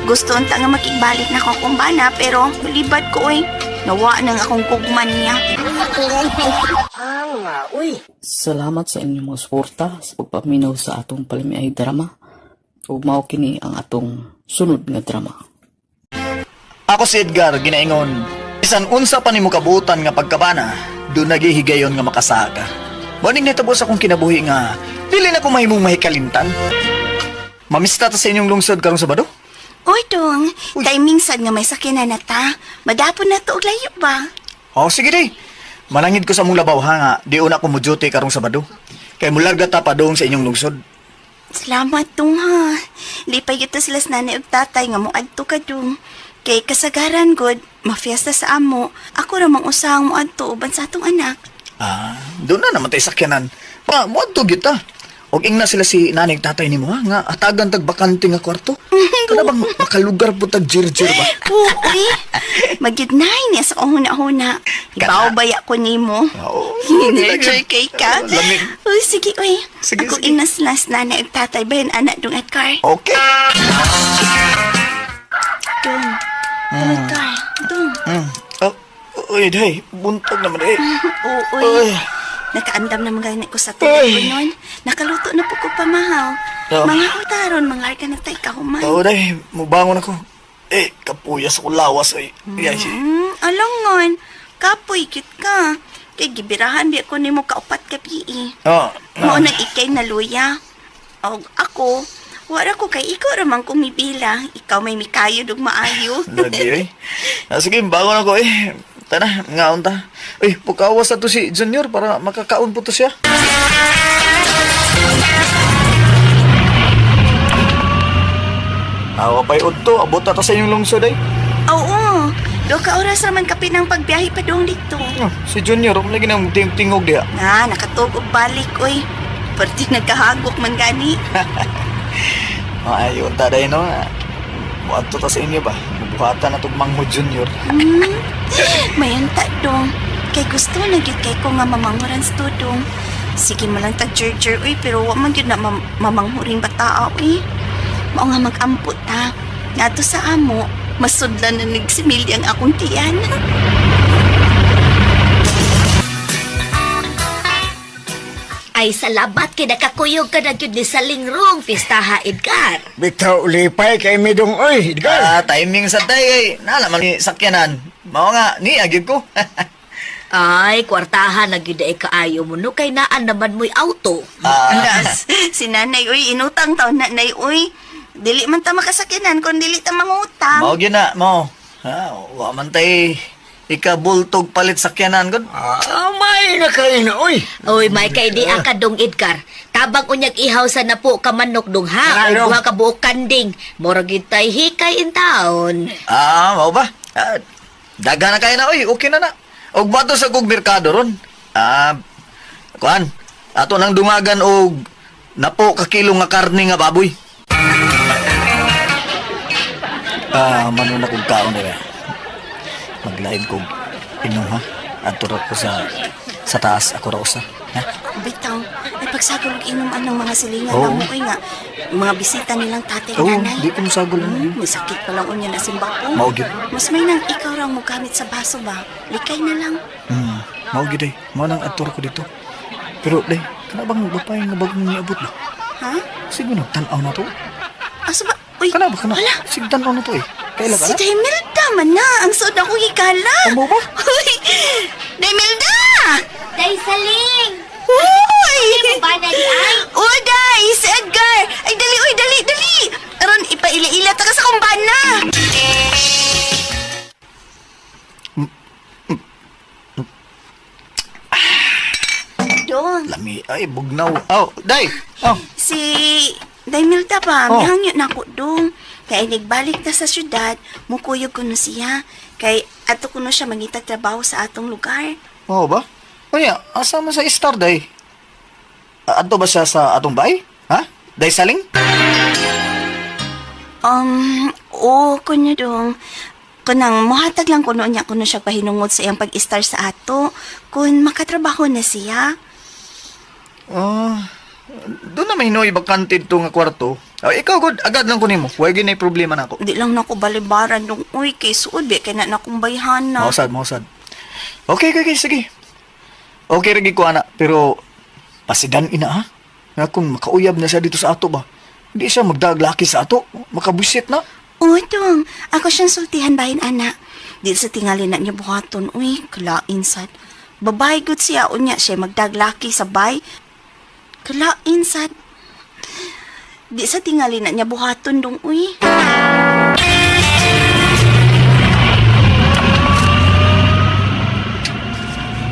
Gusto unta nga makigbalik na ko kumbana pero libad ko oy. Nawa nang akong kugman niya. Salamat sa inyong mga suporta sa pagpaminaw sa atong palamiay drama. Ug mao kini ang atong sunod nga drama. Ako si Edgar, ginaingon. Bisan unsa pa nimo kabutan nga pagkabana, do nagihigayon nga makasaka. Morning nitabo sa akong kinabuhi nga, dili na ko mahimong mahikalintan. Mamista ta sa inyong lungsod karong Sabado? Uy, Dong, timing sad nga may sakyanan na ta. Madapon na to og layo ba? Oh, sige di. Manangid ko sa mong labaw ha nga, di una ko mo duty karong Sabado. Kay mularga ta pa doon sa inyong lungsod. Salamat dong ha. Lipay gyud ta sila sa nanay ug tatay nga moadto ka dong. Kay kasagaran god, mafiesta sa amo. Ako ra mang usahang moadto uban sa atong anak. Ah, doon na naman tayo sakyanan. Pa, moadto gyud ta. Og ingna sila si nanay ug tatay nimo ha, nga atagan tag bakante nga kwarto. Kana bang makalugar po tag jirjir ba? Uy, magyud nay niya sa akong huna-huna. Ibaw baya ko nimo. Oo. Nurture kay ka. Lamig. Uy, sige, uy. Sige, Ako sige. ingna sila sa nanay ug tatay bayan anak dong at car. Okay. Dong. Dong, car. Dong. Oh, uy, day, buntag naman eh. Oo, Uy. uy. Nakaandam na mga ko sa tulog ko noon. Nakaluto na po ko pamahaw. Oo. Mga utaron, mga arka na tayo kahuman. Oo, day, mubangon ako. Eh, kapuyas ako lawas ay. Ay, Alangon. Kapoy, cute ka. Kay gibirahan di ako nimo kaupat ka pi. Oh, Mao nang ikay na luya. Og ako, wala ko kay ikaw ramang kong mibila. Ikaw may mikayo dug maayo. lagi eh. Ah, sige, bangon ako eh. Tara, ngaon ta. Uy, pukawas na to si Junior para makakaon po to siya. Awa pa'y udto, abot na ta sa inyong lungsod ay. Oo. Do ka oras raman kapin ang pagbiyahe pa dong dito. Oh, si Junior, um, lagi nang tingog diha. Na, nakatug og balik oy. Perti nagkahagok man gani. Ayun ta day no. Muadto ta sa inyo ba? Buhatan na tug Mangho Junior. Mayanta dong. Kay gusto na gyud kay ko nga mamanghuran sa dudong. Sige mo lang tag jer uy, pero wa man gyud na mamanghuring bataa uy. Mao nga magampo ta. Ngadto sa amo, masudlan na nagsimili ang akong tiyan. Ay, salamat kay nakakuyog ka na gyud ni Saling Rong Pistaha, Edgar. Bitaw lipay kay midong oy, Edgar. Ah, timing sa tay ay. Nalaman ni sakyanan. Mao nga ni agid ko. Ay, kwartahan na gyud ay kaayo mo no kay naan naman mo'y auto. Ah, Nas, si nanay uy, inutang taon nanay uy. Dili man ta makasakinan kung dili ta mangutang. mao gyud na, mao. Ha, wa man tay ikabultog palit sakyanan gud. Ah, may na kayo na oy. Oy, may kay di ka dong Edgar. Tabang unyag ihaw sa napo ka manok dong ha. Ano? O duha ka buok kanding. Mura gyud tay hikay in taon. Ah, mao ba? Ah, daga na kayo na oy, okay na na. Og bato sa kog merkado ron. Ah, kuan. Ato nang dungagan og napo ka kilo nga karne nga baboy. Ah, manon na kog kaon dira. Maglain kog inom ha. Adto ra ko sa taas ako ra usa. Ha? Bitaw, ay pagsagol og inom anang mga silingan Oo. na mo uy nga. Mga bisita nilang tatay Oo, nanay. di ko mosagol ano. May sakit pa lang unya na simba ko. Mao gyud. Mas may nang ikaw raw mo gamit sa baso ba? Likay na lang. Mao gyud ay. Mao nang adto ra ko dito. Pero day, kana bang babae nga bagong niabot ba? Ha? Siguro nagtan-aw na to. Asa ba? Uy, Kana ba kana? Wala. Sige tan-aw na to eh. Kaila ka Si na? Demelda man na. Ang suod akong higala. Amo ba? Uy! Demelda! Day Saling! Uy! Ba na di ay? Uy, day! Si Edgar! Ay, dali, uy, dali, dali! Aron, ipaila-ila ta ka sa kumbana! Don, Lami ay bugnaw. Oh, day. Oh. si Daimilda ba, Oh. mihangyo na ako dong. Kay nagbalik ta sa syudad, mukuyog ko no siya. Kay ato kuno siya mangita trabaho sa atong lugar. Oo ba? Unya, asa man sa star day? Adto ba siya sa atong bay? Ha? Day saling? Oo, kunyo dong. Kunang muhatag lang kuno niya kuno siya pahinungod sa iyang pag-istar sa ato. Kun makatrabaho na siya. Ah, doon na may hinoy bakante to nga kwarto. Oh, ikaw good, agad lang kunin mo. Huwag yun ay problema na ako. Di lang nako balibaran dong. Uy, kay suod ba kay na nakong bayhana. Mausad, mausad. Okay, okay, okay, sige. Okay, ragi ko ana, pero pasidan ina ha. Nga kung makauyab na siya dito sa ato ba, hindi siya magdaglaki sa ato, makabusit na. Oo, dong. Ako siyang sultihan bahin, ana. Di sa tingali na niya buhaton. Uy, kalain sad. Babae gud siya. Unya siya magdaglaki sa bay. Kalain sad. Di sa tingali na niya buhaton dong, uy.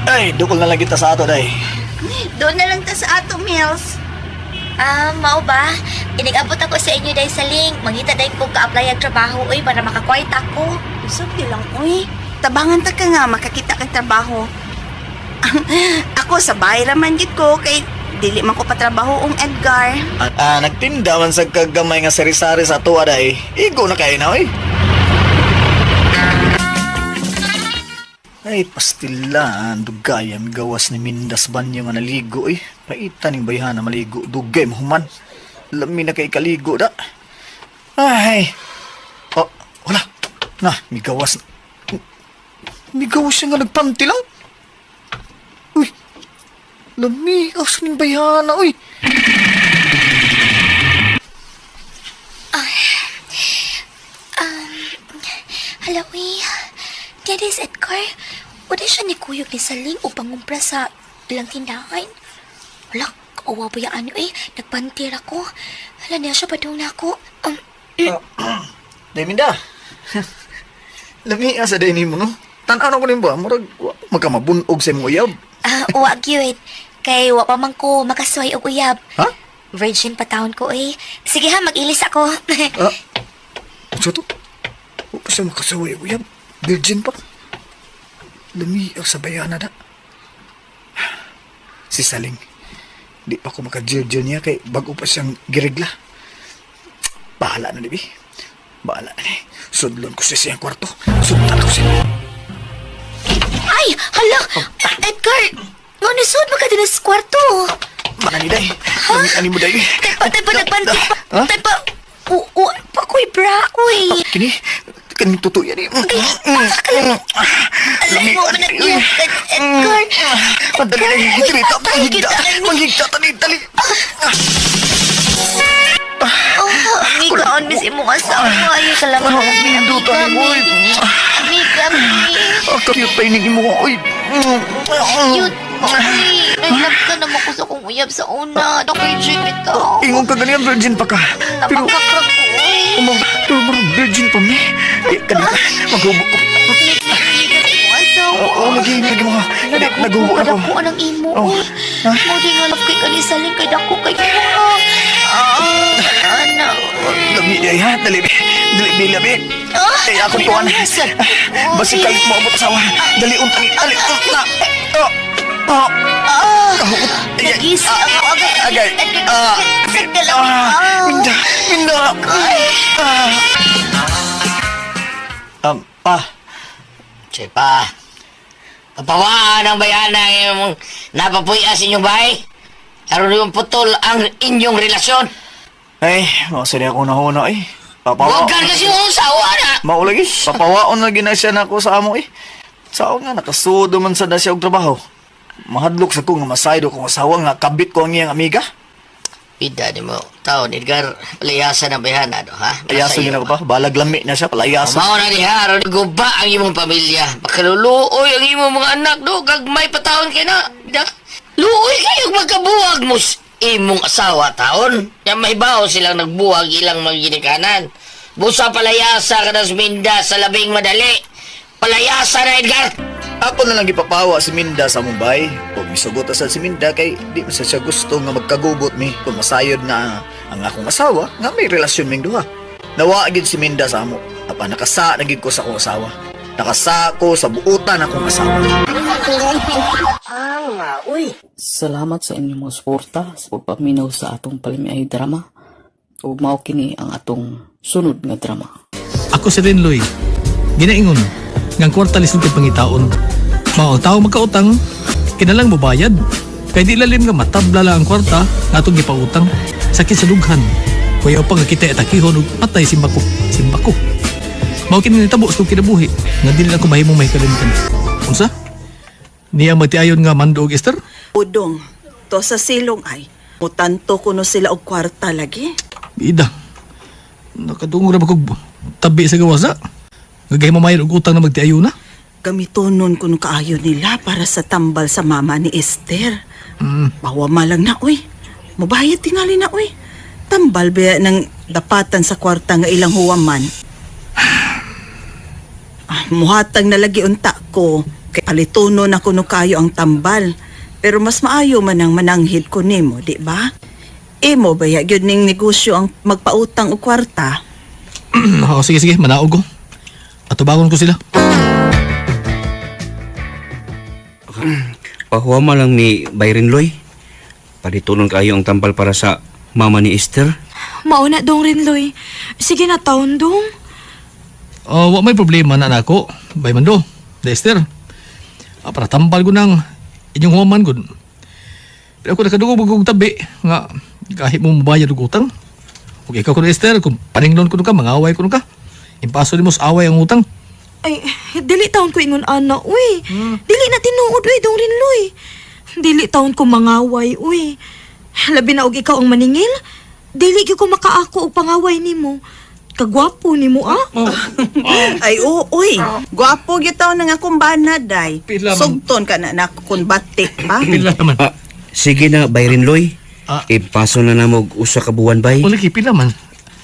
Ay, dukol na lang kita sa ato, day. Doon na lang ta sa ato, Mills. Ah, mao ba? Inigabot ako sa inyo day Saling. Mangita day ko ka-apply ang trabaho uy para makakwarta ko. Usap di lang, uy. Tabangan ta ka nga, makakita kang trabaho. Ako, sa bahay raman gid ko, kay dili man ko patrabaho ang Edgar. Ah, nagtinda man sa kagamay nga sari-sari sa ato, aday. Igo na kayo na, oy. Ay, pastilan, dugay ang gawas ni Mindas Banyo nga naligo, eh. Paitan ning bayhana maligo, dugay mahuman. Lami na kay kaligo da. Ay, oh, wala. Na, migawas. Migawas siya nga nagpanti lang. Uy, lami, asa ning bayhana, uy. Hala, uy. Dennis Edgar, wala siya ni Kuyog ni Saling upang umpra sa ilang tindahan. Wala, kauwa ba yan eh. Nagpantir ako. Hala niya siya padung na ako. Deminda. Lami asa day nimo no. Tan-aw na ko nimo ba murag wa pa magkamabunog sa imong uyab. Ah, wa gyud. Kay wa pa man ko makasuway og uyab. Ha? Virgin pa taon ko eh. Sige ha, mag-ilis ako. Ah. Unsa to? Wa pa siya makasuway og uyab. Virgin pa. Lami ang sa bayana da. Si Saling. Di pa ko makajirjir niya kay bago pa siyang girigla. Bahala na, dibi. Bahala na ni. Sudlon ko siya sa iyang kwarto. Sudlan ko siya. Ay, hala! Edgar, nga nisod mo ka din sa kwarto. Mana ni day. Lami ani mo day. Tay pa, nagpanti pa. Ha? Tay pa, oo, pa ko'y bra, uy. Kini, kini totoo yan eh. Ay, Alay mo, manag-iyak ka, Edgar. Dali, dali, dali, Uy, patay manghigda, kita, ani. manghigda, dali, dali. Oh, amiga, on miss imong asawa. Ay, salamat. Ah, nindot ani mo, uy. Amiga, mi. Ah, cute pa ining imo, uy. Cute mo, uy. Nailap ka naman ko sa kong uyab sa una. Nakoy, Jimmy, to. Ingon ka ganyan, virgin pa ka. Pero, Napakakrak ko, uy. umang, pero marang virgin pa mi. Ay, kanina, maghubo ko. Amiga, imong asawa. Oo, lagi, lagi mo. Naghubo na ko. Dako ang imo, Oh. uy. Mo di nga love kay kanisaling kay dako kay mo. Ah, ana. Lami di ay ha, dali, dali, dali, labi. Ay, akong tuwan. Basi kalit mo abot asawa. Dali, untang, dali, na. Oh, oh. Ah, Ay, ay, Nagisi ako agay. Agay. Ah, ah, minda, minda. Ah. Pa, Sige pa. Kapawaan ang bayana ang imong napapuya sa inyong bahay. Aron yung putol ang inyong relasyon. Ay, masaya ako na huna eh. Papawa. Huwag ka kasi mong usawa na. Maulagi. Papawaon lagi na siya nako sa amo eh. Sao nga nakasudo man sa na siya og trabaho. Mahadlok sa ko nga masaydo kong asawa nga kabit ko ang iyang amiga. Pida ni mo, taon, Edgar, palayasan ang bayana, no, ha? Ayaso yun ako pa. Balag lami na siya, palayaso. Mao na diha, aron guba ang imong pamilya. Pakaluluoy ang imong mga anak, no? Gagmay pa taon kay na. Da? Luoy kayo magkabuwag mo sa imong asawa taon. Yan mahibaw silang nagbuwag ilang mga ginikanan. Busa palayasa ka na suminda sa labing madali. Palayasa na, Edgar! Ako na lang gipapawa si Minda sa Mumbai. Kung misugot asal si Minda kay di man sa siya gusto nga magkagubot mi. Kung masayod na ang akong asawa nga may relasyon ming duha. Nawa gid si Minda sa amo. Apa nakasa na gid ko sa akong asawa. Nakasa ko sa buotan akong asawa. Salamat sa inyong mga suporta sa pagpaminaw sa atong palamiay drama. Ug mao kini ang atong sunod nga drama. Ako si Renloy. Ginaingon, ngang kwarta lisod kay pangitaon. Mao ang tao magkautang, kinalang mobayad. Kay di lalim nga matabla lang ang kwarta nga atong gipautang. Sakit sa dughan. Kuya pa nga kita atakihon ug patay simbako. Simbako. Mao kini nitabo sa kong kinabuhi nga dili na ko mahimong mahikalimtan. Unsa? Niya magtiayon nga mando og Esther? Udong, to sa silong ay. Mutanto kuno sila og kwarta lagi. Ida. Nakadungog na ba kog tabi sa gawasa? Nga mamayad og utang na magtiayon na. Gamitonon kuno kaayo nila para sa tambal sa mama ni Esther. Bawa malang na, uy. Mubayad tingali na, uy. Tambal ba ng dapatan sa kwarta nga ilang huwaman. Ah, muhatag na lagi unta ko. Kay palituno na kuno kayo ang tambal. Pero mas maayo man ang mananghid ko nimo, di ba? Imo ba ya gyud ning negosyo ang magpautang og kwarta? Oo, sige, sige, manaog ko. Atubangon ko sila. Pahuwama lang ni Byron Loy. Palitunon kayo ang tambal para sa mama ni Esther. Mauna dong Rinloy. Sige na taon dong. Oh, wa may problema na nako. Bay mando, Lester. Ah, para tambal ko ng inyong huwaman gud. Pero ako nakadungog og tabi nga kahit mo mobayad og utang. Ug ikaw kuno Esther, kung paninglon kuno ka, mangaway kuno ka. Impaso nimo sa away ang utang. Ay, dili taon ko ingon ana, uy. Dili na tinuod, uy, dong Rinloy. Dili taon ko mangaway, uy. Labi na og ikaw ang maningil. Dili gyud ko makaako og pangaway nimo. Kagwapo nimo ah. Ay, oo, uy. Gwapo gyud taon nga akong bana, day. Pila man. Sugton ka na nako kun batik pa. Pila man. Ah, sige na, Byron Loy. Ah. Ipaso na namo og usa ka buwan, bay. Wala kay pila man.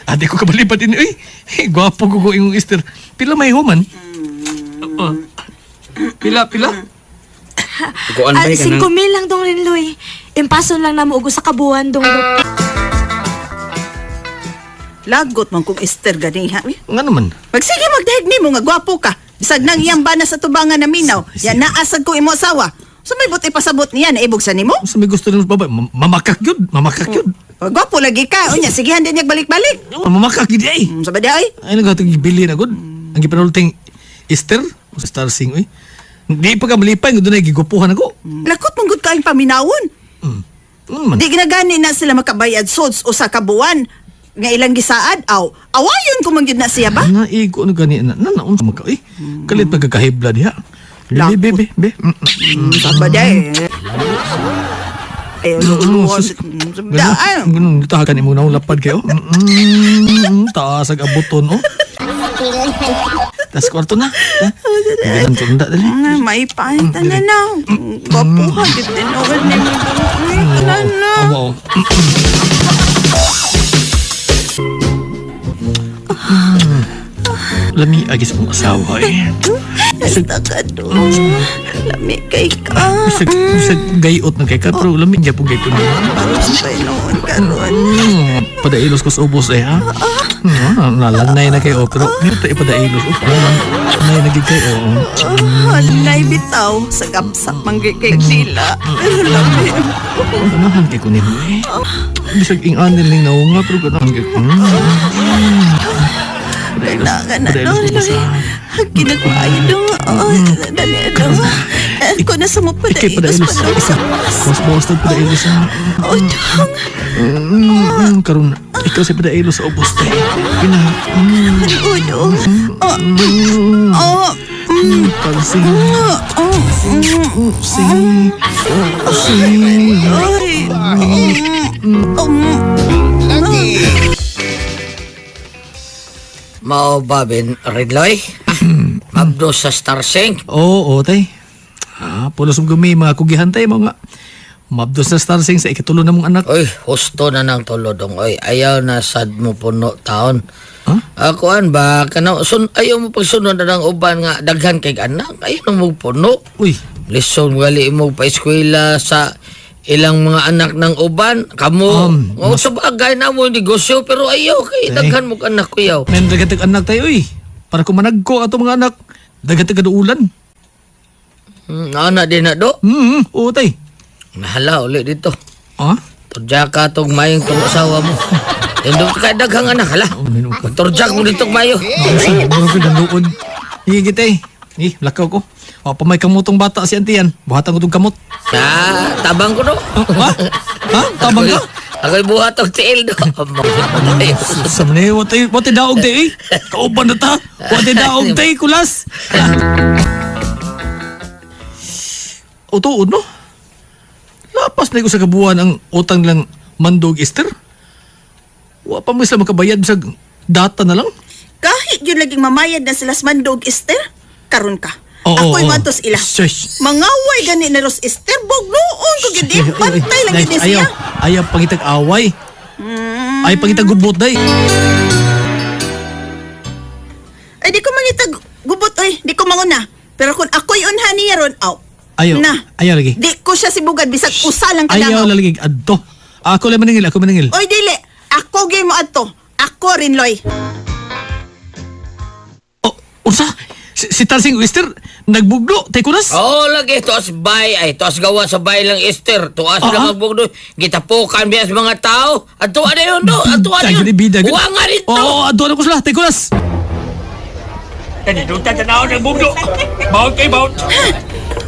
Ate ko kabalibad ini, uy. Gwapo ko ko ingong Esther. Pila may human. Oh. Pila, pila. Kuan Ah, bay kanang 5,000 lang dong Rinloy. Impason lang namo og usa ka buwan dong. Lagot man kong Esther ganiha. Uy. Nga naman. Magsige magdahig nimo nga gwapo ka. Bisag nang iyang bana sa tubangan na minaw. Yan naasad ko imo asawa. So may buti pasabot niya na ibog sa nimo. Sa may gusto ng babae, mamakak yun, mamakak yun. Gwapo lagi ka. Unya sigihan din niya balik-balik. Mamakak yun ay. Sa ba di ay? Ay, naghatag gibili na gud. Ang gipanulting Esther, Star Sing, uy. Di pa ka malipay nga dunay gigupuhan ako. Lakot man gud kaayong paminawon. Man. Di ginagani na sila makabayad sods usa ka buwan nga ilang gisaad aw. Awayon ko man gyud na siya ba? Naigo na gani na. Na naunsa man ka eh. Kalit pagkakahibla diha. Be be be. Be. Sabada eh. Eh, Sus. Daan. Ganun, tahakan imo na lapad kayo. Taas ag abuton oh. Tas kwarto na. Ganun ko nda dali. May paita na na. Gwapuhan, gid tinuod ni mo. Ay, tanan na. Oo. Lami agis kong asawa eh. Basta ka dong. Lami kay ka. Bisag, bisag gayot na kay ka, pero lami niya po gay ko na. Pinoon karon. Padailos ko sa ubos eh ha. Nalanay na kayo pero meron tayo padailos. Oh, nalanay na gid kayo. Hanay bitaw sa gamsa manggay kay dila. Pero lami. Ganahan kay ko nimo eh. Bisag ing-anil ning naunga pero ganahan kay ko. Gana na Padailos no. ko sa. Ginagmaayo dong. Oh, dali dong. Ko na sa mo Ikay padailos padailos. pa dong. Isa. Bos-bos na padailos. Oh, dong. Karon ikaw sa padailos sa ubos te. Pina. Oh, dong. Oh. Oh. Pansing. Oh. Sing. Sing. Ay. Mao ba Ben Ridloy? Mabdo sa Starsing. Oo, oo, tay. Ah, pulos mong gumi, mga kugihan tay, mga mabdos na Starsing sa ikatulo na mong anak. Oy, husto na nang tulodong. Oy, ayaw na sad mo puno taon. Huh? Akuan ba kana sun ayaw mo pagsunod na ng uban nga daghan kay anak, ayaw na mo puno. Uy, Lison gali mo pa eskwela sa ilang mga anak ng uban kamo. Sa bagay na mo negosyo pero ayaw kay daghan mo anak kuyaw. Men dagatag anak tayo, uy. Para kumanag ko ato mga anak. Dagatag kaduulan. Ana din na do. Oo, tay. Nahala uli dito. Ah? Turja ka tong mayong tong asawa mo. Tindog ka daghang anak hala. Turja mo dito mayo. Mura ko danduon. Sige kita eh. Eh, lakaw ko. O, pamay kamutong bata si auntie yan. Buhatan ko tong kamot. Na, tabang ko do. Ha? Ha? Tabang ka? Ako'y buhat og tiil do. Sa mani, watay daog tay eh. Kauban na ta. Watay daog tay, kulas. O tuod no? Lapas na ko sa kabuan ang utang nilang Mandog Esther. Wa pa mo sila makabayad sa data na lang. Kahit yun laging mamayad na sila sa Mandog Esther, karon ka. Oo, Ako'y oo. matos ila. Shush. Mangaway gani na Ros Esther, bugnoon ko gid eh. Pantay lang gid Ayaw, siya. ayaw pangitag away. Ayaw pangitag gubot day. Ay di ko mangitag gubot oy, di ko manguna. Pero kung ako'y unhan niya ron, aw. Ayaw. Na. Ayaw lagi. Di ko siya sibugan bisag usa lang Ayaw kadangaw. lalagi adto. Ako lang maningil, ako maningil. Oy dili, ako gyud mo adto. Ako rin loy. Oh, unsa? Si Tarsing Oyster nagbuglo tay kulas. Oo lagi tuas bay ay tuas gawa sa bay lang Esther tuas lang magbugdo gitapukan biya sa mga tao adto na yun do adto na yun. Bida. Wa nga dito. Oo, adto na ko sila tay kulas. Kanidutan tanaw ng bugdo. Baon kay baon.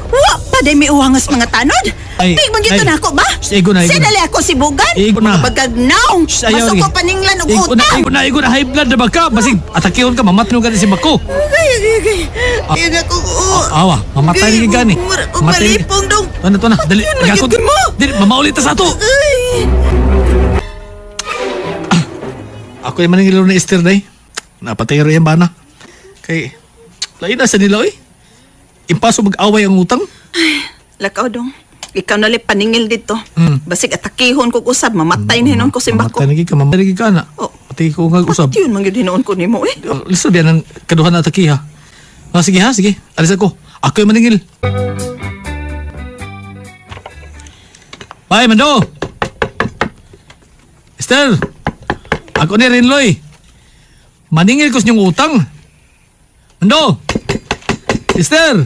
Wa pa day mi uwangas mga tanod. Ay, Di man ay. na ako ba? Igo na, igo na. Sinali ako sibugan. Igo na. Bagag naong. Ayaw, Masuko lagi. paninglan og Igo na, utang. igo na, igo na, high blood na ba ka? Basig, atakihon ka, mamatay ka si Bako. Ay, ay, ay. Ay, ako. Awa, mamatay na gani. Mura kong Mamatay. malipong dong. Tuwa na, tuwa na, dali. Yun, Ako, magyud mo. dali, mamaulit ta sa ato. Ay. Ako yung maningilo na Esther day. Napatay ro yan bana. Kay, lain na sa nila oy. Impaso mag-away ang utang. Lakaw dong. Ikaw na li paningil dito. Basig atakihon kog usab, mamatay na hinon ko si Bako. Mamatay na gid ka, mamatay na gid ka na. Oh. Patay ko nga usab. Yun man gyud hinuon ko nimo eh. Lisod yan ang kaduhan na atakiha. Ah, sige ha, sige. Alis ako. Ako yung maningil. Bye, Mando! Esther! Ako ni Rinloy. Maningil ko sa inyong utang. Mando! Esther!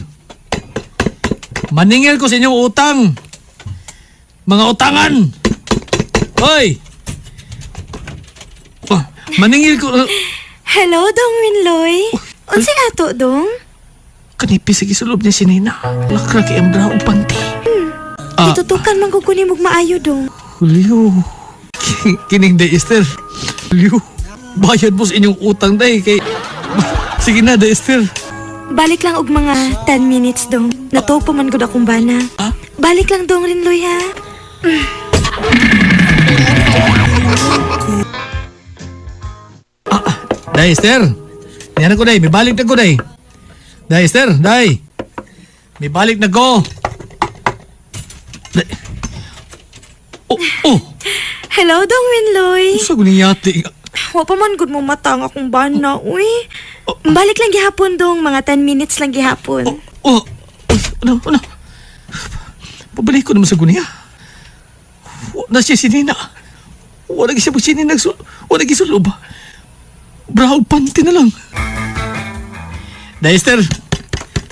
Maningil ko sa inyong utang. Mga utangan! Hoy! Oh, maningil ko... Hello, Dong Rinloy. Unsay ato, Dong? Kanipis sa gisulob niya si Nina. Lakra kay ang bra og panty. Ah. Gitutukan man ko kunin mong maayo dong. Julio. Kining day, Esther. Julio. Bayad mo sa inyong utang day kay... Sige na, day, Esther. Balik lang og mga 10 minutes dong. Natuog pa man gud akong bana. Balik lang dong Rinloy ha. Day, Esther. Niyan ako, day. May balik na ko, day. Day, Esther. Day. May balik na ko. Day. Oh, oh. Hello dong Rinloy. Sa guling yati. Wa pa man gud mo mata ang akong bana, uy. Balik lang gihapon dong, mga 10 minutes lang gihapon. Oh, oh, ano, ano? Pabalik ko naman sa gunya. Wa na siya si Nina. Wala siya po si Nina. Wala gisulob. Braw panty na lang. Day, Esther.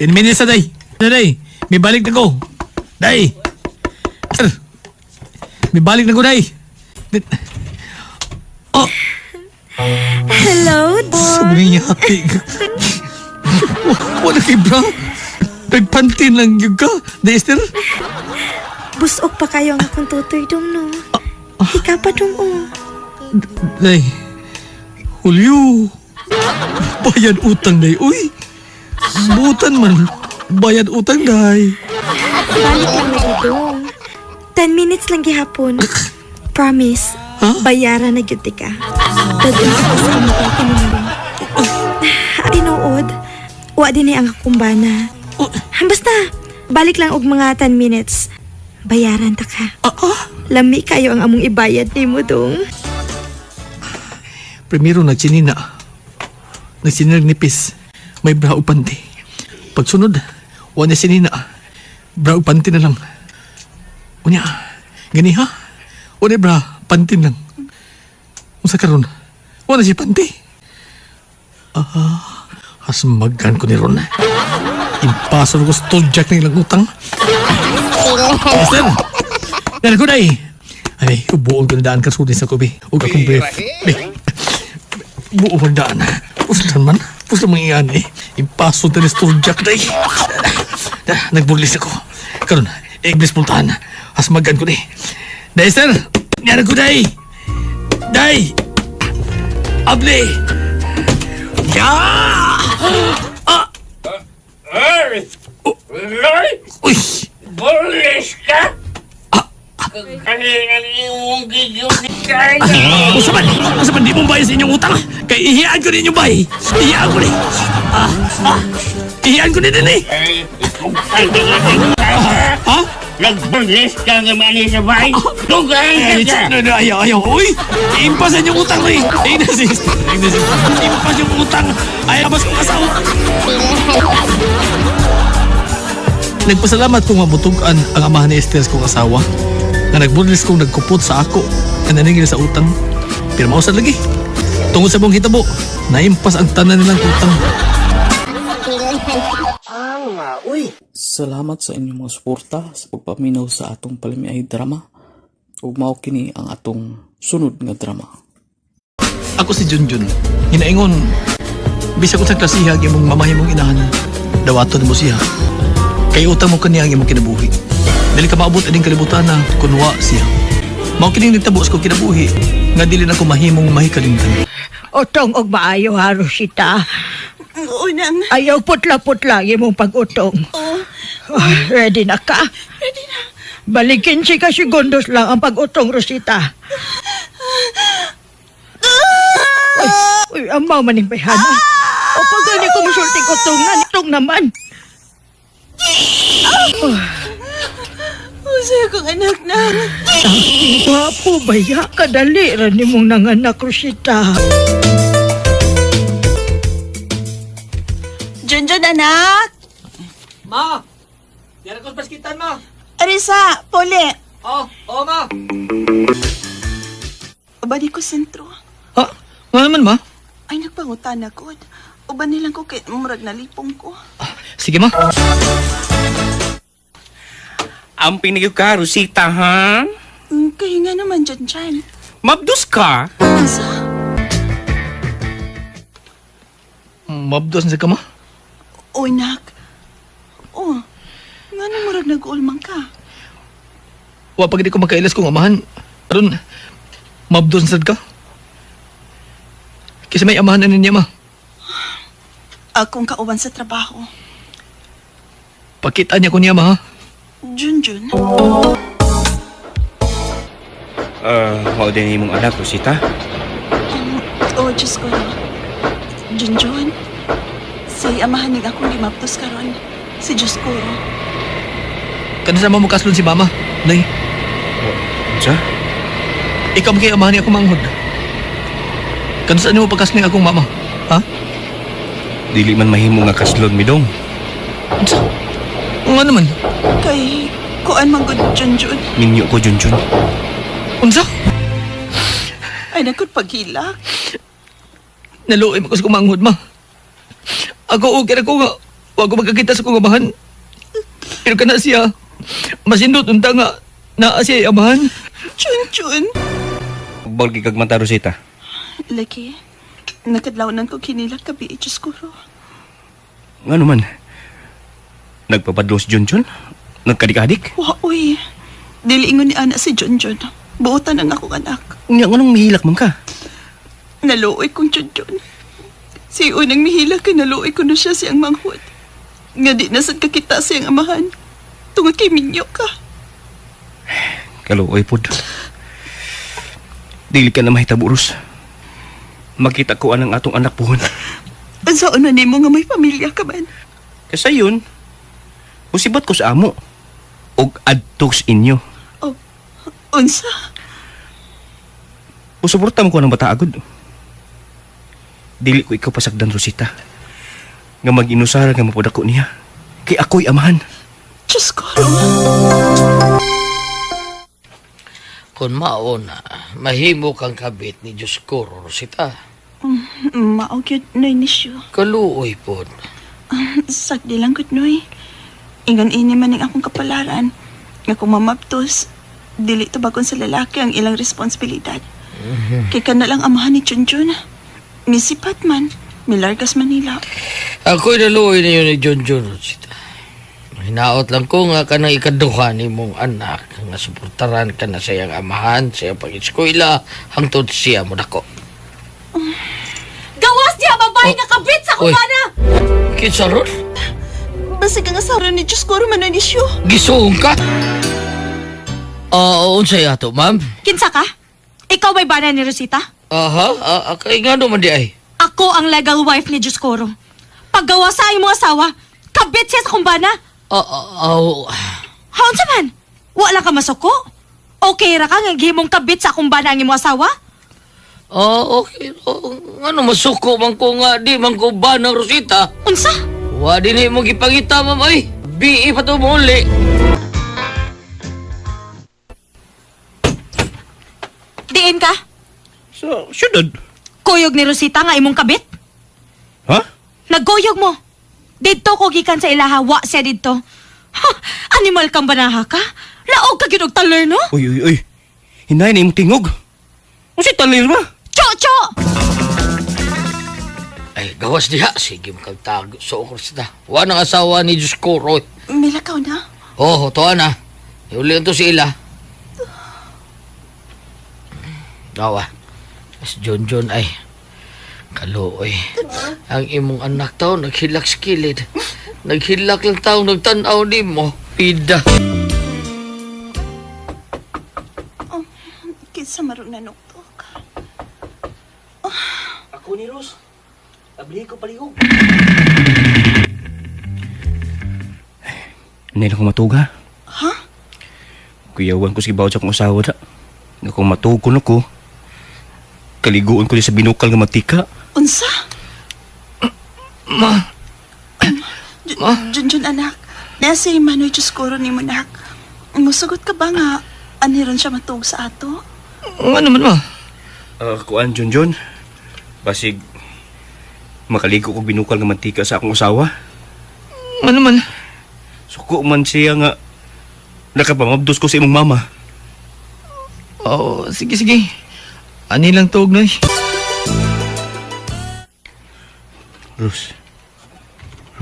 10 minutes na, day. Na, day. May balik na ko. Day. Esther. May balik na ko, day. Oh. Hello, dong. Sa gunya. Wala kay bra. Nagpanty lang yun ka. Day, Esther. Busog pa kayo ang akong tutoy dong, no? Ika pa dong, oh. Day. Julio. Bayad utang, day. Uy. Butan man. Bayad utang, day. Balik lang lagi dong. 10 minutes lang gihapon. Promise. Bayaran na gyud ka. Dadun sa kasama ko kinumbo. Tinuod, wa din ni ang akong bana. Basta, balik lang og mga 10 minutes. Bayaran ta ka. Lami kayo ang among ibayad nimo dong. Primero nagsinina. Nagsinina nipis. May bra o panty. Pagsunod, wa na sinina. Bra o panty na lang. Unya, gani ha? Wa na bra, panty lang. Unsa karon? Wa na si panty. Ah, hasmagan ko ni Ron. Impasor ko sa jack ng ilang utang. Esther! Dahil ko day! Ay, buong ko na daan kasudin sa kubi. Huwag akong brief. Ay, buong ang daan. Puslan man. Puslan mga iyan eh. Impaso na ni Jack day. Nagburlis ako. Karon, English pultahan. Hasmagan ko ni. Day, Esther! Yan ko day! Day! Abli! Ya! Ah! Uy! Bulis ka! Kalingan Usapan! Usapan, di mong bayad sa inyong utang! Kay ihiyaan ko ninyo bay! Ihiyaan ko ni! Ihiyaan ko ni din eh! Ha? Nagbulis ka naman sa bay! Dugang ka! No, no, ayaw, ayaw! Uy! Impasan yung utang ko eh! Ay, na sis! Ay, na sis! Impas yung utang! Ay, labas kong asawa! Nagpasalamat ko nga mutugan ang amahan ni Esther kong asawa nga nagburlis kong nagkupot sa ako nga naningil sa utang. Pero mausad lagi. Tungod sa buong hitabo, naimpas ang tanan nilang utang. Salamat sa inyong mga suporta sa pagpaminaw sa atong palamiay drama. Ug mao kini ang atong sunod nga drama. Ako si Junjun. Hinaingon, bisag unsang klasiha ang imong mamahimong inahan, dawaton mo siya. Kay utang mo kaniya ang imong kinabuhi. Dili ka maabot ining kalibutan na kunwa siya. Mao kining nitabo sa kong kinabuhi nga dili na ko mahimong mahikalimtan. Utong og maayo ha, Rosita. Oo, nang. Ayaw putla-putla imong pag-utong. Oo. Ready na ka? Ready na. Balikin si ka segundos lang ang pag-utong, Rosita. Ay, uy, amaw maning bayhana. O pag gani ko musulting utong na, itong naman. Oh. Usa kong anak na. Gwapo ba ya? Kadali ra ni mong nanganak, Rosita. Junjun, anak! Ma! Yan ako sa paskitan, ma! Arisa, Pole! Oh, oh, ma! Uban ko sentro. Ha? Nga naman, ma? Ay, nagpangutan ako. Uban nilang ko kay murag nalipong ko. Sige, ma. Ang pinigyo ka, Rosita, ha? Kaya nga naman, Junjun. Mabdus ka? Asa? Mabdos na ka, ma? Oy, nak. Ngano murag nag-uulmang ka? Wa pa gid ko makailas kong amahan. Aron mabdon sad ka. Kasi may amahan na niya, ma. Akong kauban sa trabaho. Pakita niya ko niya, ma. Ha? Junjun. Mao din imong anak, Rosita. Oh, Diyos ko. Junjun. Si amahan ning akong gimaptos karon. Si Diyos ko. Kanasa mo kaslon si mama, Nay. Unsa? Ikaw man kay amahan ni akong manghod. Kanasa nimo pagkaslon akong mama? Ha? Dili man mahimo nga kaslon mi dong. Unsa? Nga naman. Kay kuan man gud Junjun. Minyo ko, Junjun. Unsa? Ay nagkod paghilak. Naluoy mo ko sa kumanghod, ma. Ako okay ra ko nga. Wa ko magkakita sa kong amahan. Pero kana siya, masindot unta nga naa siya amahan. Junjun. Balgi kag mata, Rosita. Laki. Nakadlawnan ko kinilak kabi, Diyos ko. Ngano man? Nagpapadlo si Junjun? Nagkadik-adik? Wa, uy. Dili ingon ni ana si Junjun. Buotan ang akong anak. Unya, nganong mihilak man ka? Naluoy kong Junjun. Si unang mihilak kay naluoy ko na siya siyang manghod. Nga di na sad kakita siyang amahan. Tungod kay minyo ka. Kaluoy pod. Dili ka na mahitabo, Ros. Makita ko anang atong anak puhon. Unsaon man nimo nga may pamilya ka man? Kasi yun, usibat ko sa amo. Og adto sa inyo. Oh, unsa? Usuporta mo ko ng bata agad. Dili ko ikaw pasagdan, Rosita. Nga mag-inusara nga mapudako niya. Kay ako'y amahan. Diyos ko, Kung mao na, mahimo kang kabit ni Diyos ko, Rosita. Mao gyud noy nisyo. Kaluoy pod. Sagdi lang gud noy. Ingon ini man ning akong kapalaran nga kung mamaptos dili tubagon sa lalaki ang ilang responsibilidad. Kay kana lang amahan ni Junjun. Misipat man, milargas Manila. Ako'y naluoy ninyo ni John John, Rosita. Hinaot lang ko nga kanang ikaduha ni mong anak nga suportaran ka na sa iyang amahan, sa iyang pag-eskwela, hangtod siya mo dako. Gawas diha babae nga kabit sa Oy. kubana. Kinsa ron? Basig ang asawa ni Diyos ko man nisyo. Gisuong ka? Oo, unsay ato, ma'am? Kinsa ka? Ikaw ba'y bana ni Rosita? Aha, kay nga naman di ay. Ako ang legal wife ni Dioscoro. Paggawa sa imong asawa, kabit siya sa kumbana. Ah, Haon sa man? Wala ka masuko? Okay ra ka nga gihimong kabit sa kumbana ang imong asawa? Okay. Oh, ano masuko man ko nga di man ko ba ng Rosita? Unsa? Wa din mo gipangita, ma'am ay. BE pa to mo uli. Diin ka? So, syudad. Kuyog ni Rosita nga imong kabit? Ha? Nagkuyog mo. Didto ko gikan sa ilaha, wa siya didto. Ha, animal kang banaha ka? Laog ka gyud og taler, no? Uy, uy, uy. Hinay na imong tingog. Unsay talir ba? Cho, cho! Ay, gawas diha. Sige, makagtago. So, Rosita. Wa nang asawa ni Diyos ko, Roy. Milakaw na. Oh, to na. Iuli to si Ila. Dawa. Si John John ay kaluoy. Ang imong anak tao naghilak sa kilid. Naghilak lang tao nagtan-aw nimo. Pida. Kinsa marong nanuktok. Ako ni Ros. Abli ko palihog. Hindi na ko matuga. Ha? Kuyawan ko si Bawd sa akong asawa da. Nga kung matug ko na ko, kaliguon ko di sa binukal nga matika. Unsa? Ma. Junjun anak, nasa Manoy Dioscoro ni mo nak. Musugot ka ba nga aniron siya matug sa ato? Ano man ma? Kuan, Junjun. Basig, makaligo ko binukal nga mantika sa akong asawa. Ano man? Suko man siya nga nakapamabdos ko sa imong mama. Oo, sige, sige. Ani lang tuog, Noy. Rose.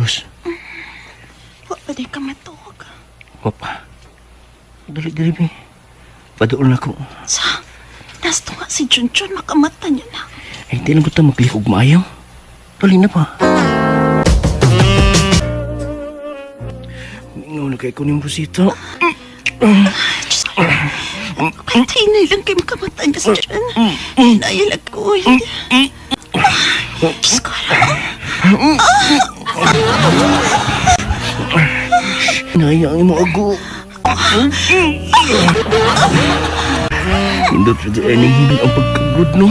Rose. Wa pa di ka matug. Wapa. Dali, dali, be. Padool na ko. Sa, nasto nga si Junjun, makamata niya na. Ay, di lang ko ta maglikog maayo. Dali na pa. Mingaw na kay ko niyong busito. Diyos ko. Kahit hinay lang kay makamata niya si Jun. Hinayal ako. Diyos ko. Naya ang imong ago. Indot sa di aning hiling ang pagkagod, no?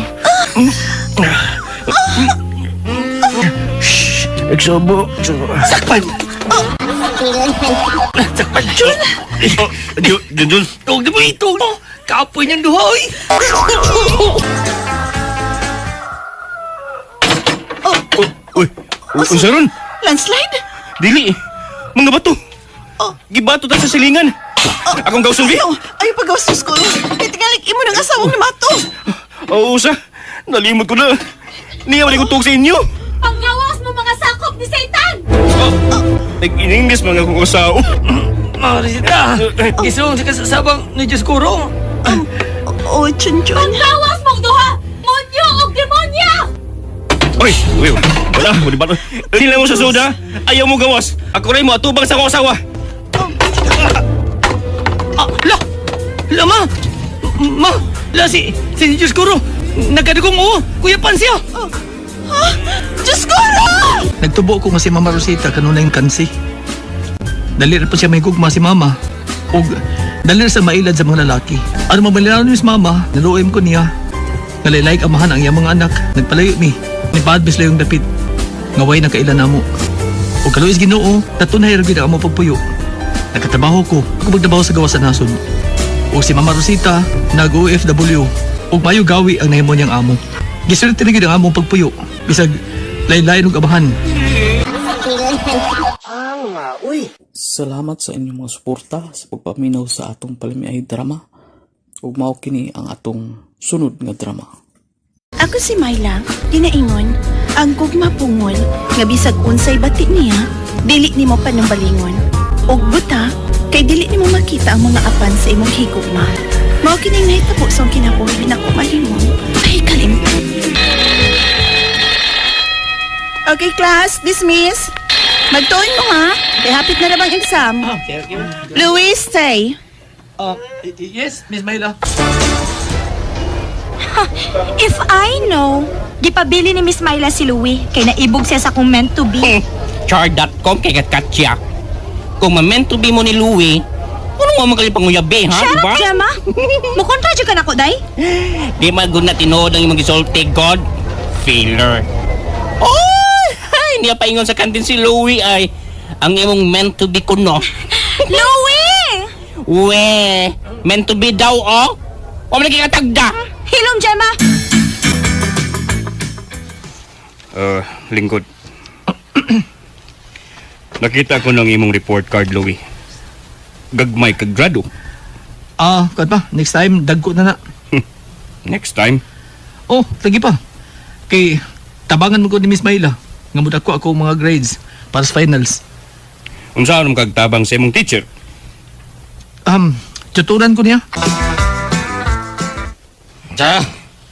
Shh! Eksobo! Sakpan! Sakpan! Jun! Jun! Jun! Jun! Huwag na mo ito! Kapoy niyang duha, oy! Uy! Unsa ron? Landslide? Dili! Mga bato! Gibato ta sa silingan! Akong gawson, bi! Ayaw, ayaw pagawas sa school. Kay tingalig imo ng asawang namato. Oo, usa! Nalimot ko na! Niya wala ko tuog sa inyo! Panggawas mo mga sakop ni Satan! Nag-ininglis mga kong usaw. Marisita, isong sa kasasabang ni Diyos Kuro. Oh, Junjun. Panggawas mong duha! Monyo og demonya! Uy! Uy! Wala! Wala ba? Hindi lang mo sa soda! Ayaw mo gawas! Ako rin mo atubang sa akong asawa! Ah, la! La, ma! Ma! La, si Diyos Kuro! Nagkadugong oo! Kuya Pan siya! Ha? Diyos ko, Nagtubo ko nga si Mama Rosita kanunay kansi. Dali ra po siya may gugma si Mama. Og dali ra sa mailad sa mga lalaki. Ano mabaliran ni Mama, naluoy ko niya. Nalaylay amahan ang iyang mga anak. Nagpalayo mi. Nipaad mis layong dapit. Ngaway na kailan namo. Og kaluis Ginoo, tatunay ra gyud ang amo pagpuyo. Nagkatrabaho ko, ako magtrabaho sa gawas sa nasod. Og si Mama Rosita, nag-OFW. Og mayo gawi ang nahimo niyang amo. Giswerte na gyud ang among pagpuyo. Bisag lain-lain og amahan. Salamat sa inyong mga suporta sa pagpaminaw sa atong palamiay drama. Ug mao kini ang atong sunod nga drama. Ako si Myla, ginaingon, ang gugma pungol, nga bisag unsay bati niya, dili nimo panumbalingon. Ug buta, kay dili nimo makita ang mga apan sa imong higugma. Mao kining nahitabo sa akong kinabuhi na mahimo, ay kalimtan. Okay class, dismiss. Magtuon mo ha, kay hapit na ra bang exam. Okay, okay. Luis, stay. Yes, Miss Myla. If I know, gipabili ni Miss Myla si Louie kay naibog siya sa kung meant to be. Char.com kay Katya. Kung ma-meant to be mo ni Louie, ano nga magaling panguyabi, ha? Shut Diba? up, Gemma! Mukontra jud ka nako, day. Di man gud na tinuod ang imong gisulti, God. Failure. Oh! Ay, niya paingon sa kantin si Louie ay ang imong meant to be kuno. Louie! We, meant to be daw, oh. Wa man lagi katagda. Hilom, Gemma! Lingkod. Nakita ko ng imong report card, Louie. Gagmay kag grado. Ah, kuan pa, next time dagko na na. Next time. Oh, lagi pa. Kay tabangan mo ko ni Miss Myla nga mudako ako mga grades para sa finals. Unsa man kag tabang sa imong teacher? Tuturan ko niya. Sa,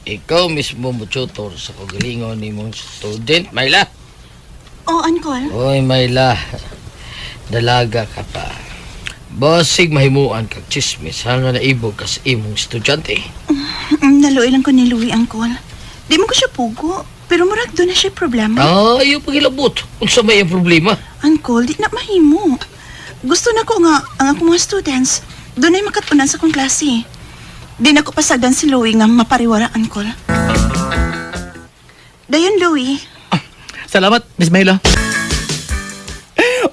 ikaw mismo mo tutor sa kagalingon ni mong student, Myla. Oh, Uncle. Oy, Myla. Dalaga ka pa. Basig mahimuan kag chismis hanga naibog ka sa imong estudyante. Naluoy lang ko ni Louie, Uncle. Di mo ko siya pugo, pero murag doon na siya problema. Ah, ayaw pagilabot. Unsa may ang problema? Uncle, di na mahimo. Gusto na ko nga ang akong mga students doon ay makatunan sa akong klase. Di na ko pasagdan si Louie nga mapariwara, Uncle. Dayon, Louie. Salamat, Miss Myla.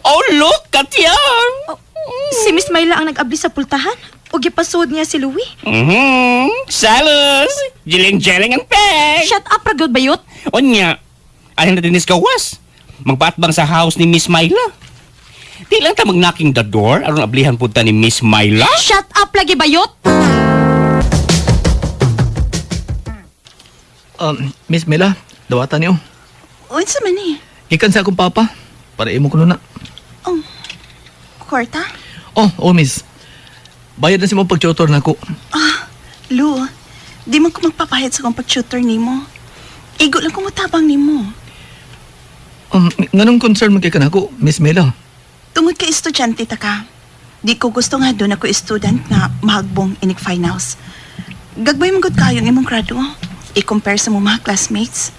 Oh, look, Katya! Si Miss Myla ang nag-abli sa pultahan. O gipasuod niya si Louie. Salos! Jiling-jiling ang peg! Shut up, ragyod bayot. Onya, alin na dinis gawas? Magpaatbang sa house ni Miss Myla. Di lang ta mag-knocking the door aron ablihan pud ta ni Miss Myla. Shut up lagi bayot. Miss Myla, dawatan niyo. Unsa man eh? Gikan sa akong papa para imo kuno na. Oh, kwarta? Oh, oh miss. Bayad na si mo pag-tutor na ako. Ah, Lou, di man ko magpapahid sa kong pag-tutor nimo. Igo lang ko mutabang nimo. Nganong concern man kay ka nako, Miss Mela? Tungod kay estudyante ta ka. Di ko gusto nga doon ako student nga mahagbong inig finals. Gagbay mo gud kayo ang imong grado. I-compare sa mong mga classmates.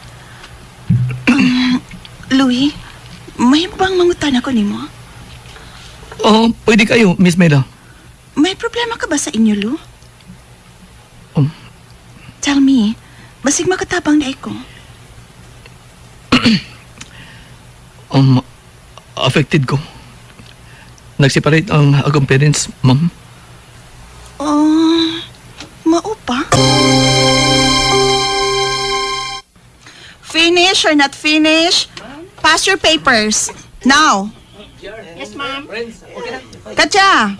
Louie, may bang mangutan ako nimo? Oh, pwede kayo, Miss Mela. May problema ka ba sa inyo, Lou? Tell me, basig makatabang na ko. Affected ko. Nag-separate ang akong parents, ma'am. Oh, mao pa? Finish or not finish? Pass your papers. Now. Yes, ma'am. Katya,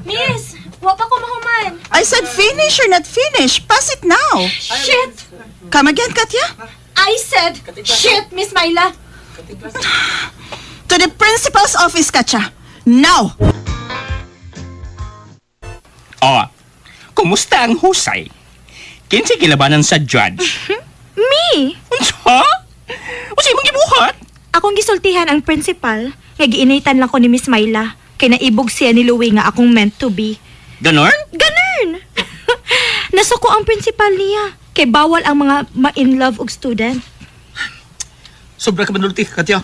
Miss, wa pa ko mahuman. I said finish or not finish. Pass it now. Shit! Come again, Katya. I said shit, Miss Myla. To the principal's office, Katya. Now. Oh, kumusta ang husay? Kinsa gilabanan sa judge? Me! Unsa? Unsa imong gibuhat? Akong gisultihan ang principal nga giinitan lang ko ni Miss Myla kay naibog siya ni Louie nga akong meant to be. Ganon? Ganun! Nasuko ang principal niya kay bawal ang mga ma-in love og student. Sobra ka manulti, Katya.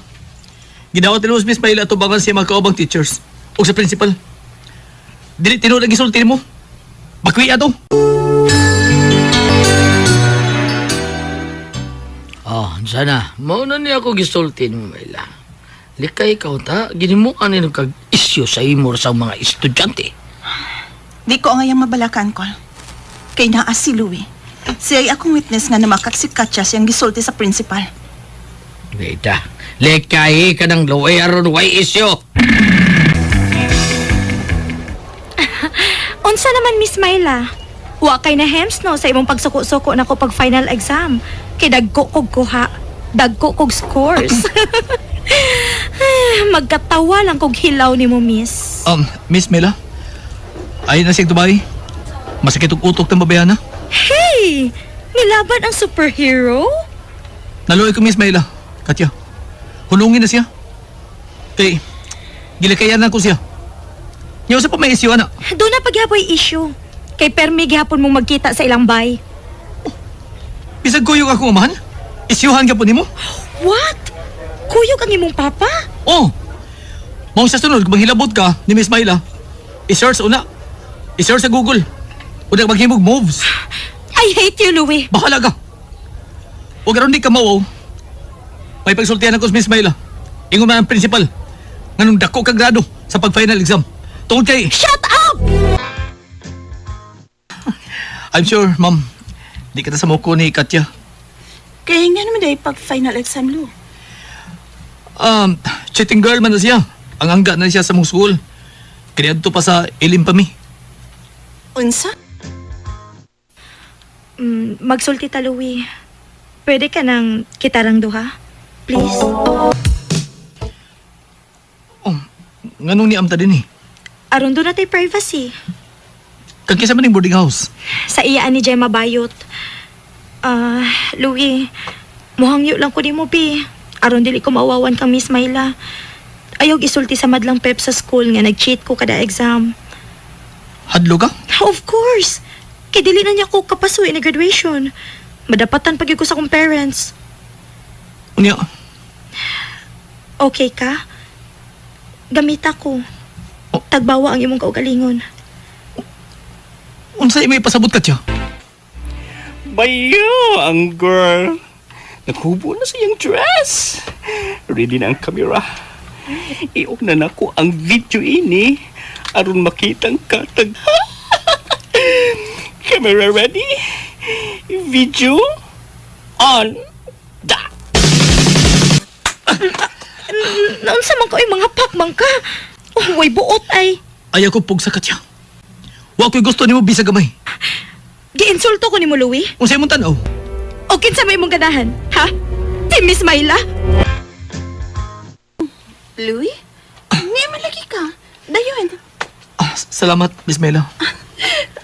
Gidawat ni Miss Mela atubangan siya mga kaubang teachers o sa principal. Dili tinuod ang gisulti mo. Bakwi ato. Oh, sana. Mauna niya ako gisulti ni Mayla. Likay ka ta, ginimuan ni kag isyu sa imo sa mga estudyante. Di ko ang ngayang mabalakan, Kol. Kay naa si Louie. Siya ay akong witness nga namakak si Katya siyang gisulti sa principal. Wait ah. Likay ka ng luwi aron way isyu. Unsa naman, Miss Myla? Wa kay na hems no sa imong pagsuko-suko nako pag final exam. Kay dagko kog kuha, dagko kog scores. Magkatawa lang kog hilaw nimo, Miss. Miss Mela, ay na siyang tubay. Masakit og utok ng babayana. Hey! Nilaban ang superhero? Naluoy ko, Miss Mayla. Katya, hulungin na siya. Kay, gilikayan na ko siya. Niyo sa pa may isyu, ana. Doon na paghapoy issue. Kay permi gihapon mong magkita sa ilang bay. Bisag kuyog ako amahan. Isyuhan ka po nimo. What? Kuyog ang imong papa? Oh! Mao sa sunod, kung maghilabot ka ni Miss Mayla, i-search una. I-search sa Google. Una maghimog moves. I hate you, Louie. Bahala ka. Huwag aron di ka mawaw. May pagsultihan ako sa Miss Mayla. Ingon man ang principal. Nganong dako ka grado sa pag-final exam. Tungod kay... Shut up! I'm sure, ma'am. Di ka na sa muko ni Katya. Kaya nga naman dahil pag final exam, Lou. Cheating girl man na siya. Ang angga na siya sa mong school. Kaya pa sa ilim pa mi. Unsa? Magsulti ta, Louie. Pwede ka nang kitarang duha? Please? Nganong ni amta din eh. Aron doon natay privacy. Kagkisa man yung boarding house. Sa iyaan ni Gemma Bayot. Ah, Louie, muhangyo lang ko ni mo, bi. Aron dili ko maawawan kang Miss Myla. Ayaw isulti sa madlang pep sa school nga nag-cheat ko kada exam. Hadlo ka? Of course! Kay dili na niya ko kapasuin na graduation. Madapatan pag ko sa akong parents. Unya, Okay ka? Gamita ko. Tagbawa ang imong kaugalingon. Unsa may pasabot ka siya? Bayo ang girl. Naghubo na sa iyang dress. Ready na ang camera. Iog na nako ang video ini aron makita ang katag. Camera ready? Video on. Da. Naunsa man ko ay mga pakmang ka. Oh, way buot ay. Ayaw ko pugsa ka siya. Wa ko'y gusto nimo bisa gamay. Giinsulto ko nimo, Louie. Unsa imong tan-aw? O kinsa may imong ganahan, ha? Si Miss Myla? Louie? Hindi man lagi ka. Dayon. Ah, salamat, Miss Mela.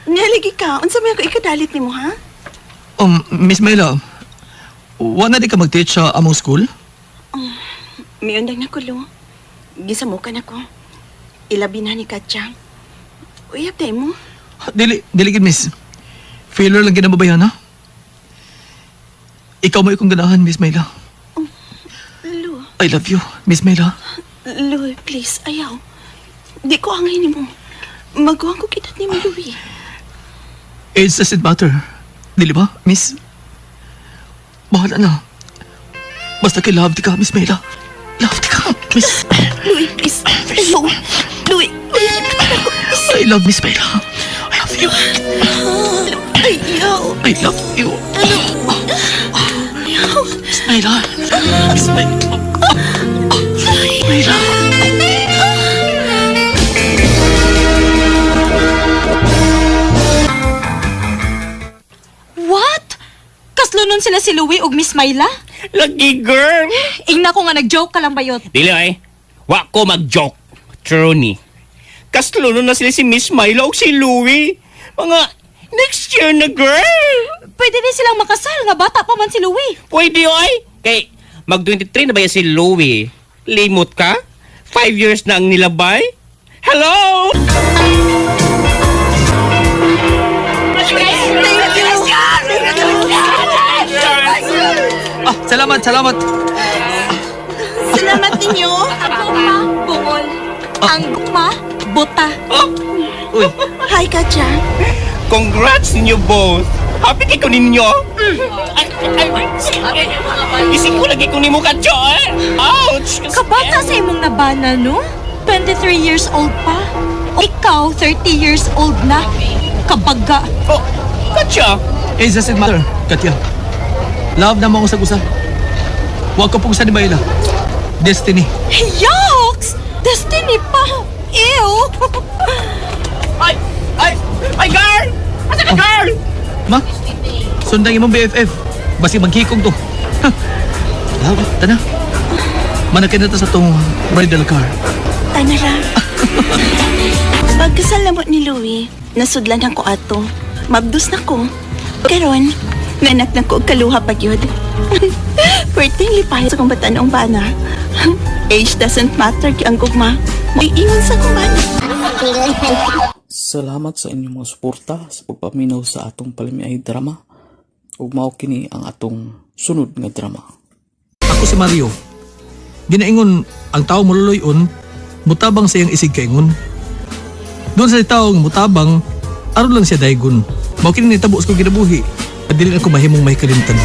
Nialigi ka. Unsa may ako ikadalit nimo ha? Miss Mela, wa na di ka mag-teach sa among school? Miundang na kulo. Gisamukan ako. Ilabi na ni Katya. Uyab day mo. Dili, dili gid, miss. Failure lang ginababayan, ha? Ikaw mo ikong ganahan, Miss Mela. Lu, I love you, Miss Mela. Lu, please, ayaw. Di ko angay nimo. Maguwang ko kita ni mo, Louie. Age doesn't matter. Dili ba, miss? Bahala na. Basta kay love di ka, Miss Mela. Love di ka, miss. Louie, please. Ayaw. Louie, I love Miss Mela. I love you. Ayaw. I love you. Miss Mela. Miss Mela. Mela. What? Kaslunon sila si Louie ug Miss Myla? Lagi, girl. Ingna ko nga nag-joke ka lang bayot. Dili ay. Wa ko mag-joke. True ni. Kasluno na sila si Miss Milo o si Louie. Mga next year na, girl. Pwede din silang makasal nga bata pa man si Louie. Pwede ay. Kay mag-23 na ba yan si Louie? Limot ka? 5 years na ang nilabay? Hello? Ah, salamat, salamat. Salamat ninyo. Ang gugma, bungol. Ang gugma, buta. Uy. Hi, Katya. Congrats ninyo both. Happy kay ko ninyo. Ay, ay, ay. Isip ko lagi kung nimo ka, eh. Ouch! Kabata sa imong nabana, no? 23 years old pa. Ikaw, 30 years old na. Kabaga. Oh, Katya. Age doesn't matter, Katya. Love na mo ang usag-usa. Huwag ka pong sa ni Mayla. Destiny. Yucks! Destiny pa! Ew! Ay! Ay! Ay, girl! Asa ka, girl? Ma, sundan imong BFF. Basi magkikong to. Ha. Love, tana. Manakin na to sa tong bridal car. Tanara. Pagkasal na mo ni Louie, nasudlan ako ato. Mabdus na ko. Karon, nanak na ko og kaluha pa gyud. Perting lipay sa kong batan-ong bana. Age doesn't matter kay ang gugma. Moingon sa kong bana. Salamat sa inyong mga suporta sa pagpaminaw sa atong palamiay drama. Ug mao kini ang atong sunod nga drama. Ako si Mario. Ginaingon ang tao mululoyon, mutabang sa iyang isig kaingon. Doon sa tao nga mutabang, aron lang siya daygon. Mao kini nitabo sa kong kinabuhi. At dili na ko mahimong mahikalimtan.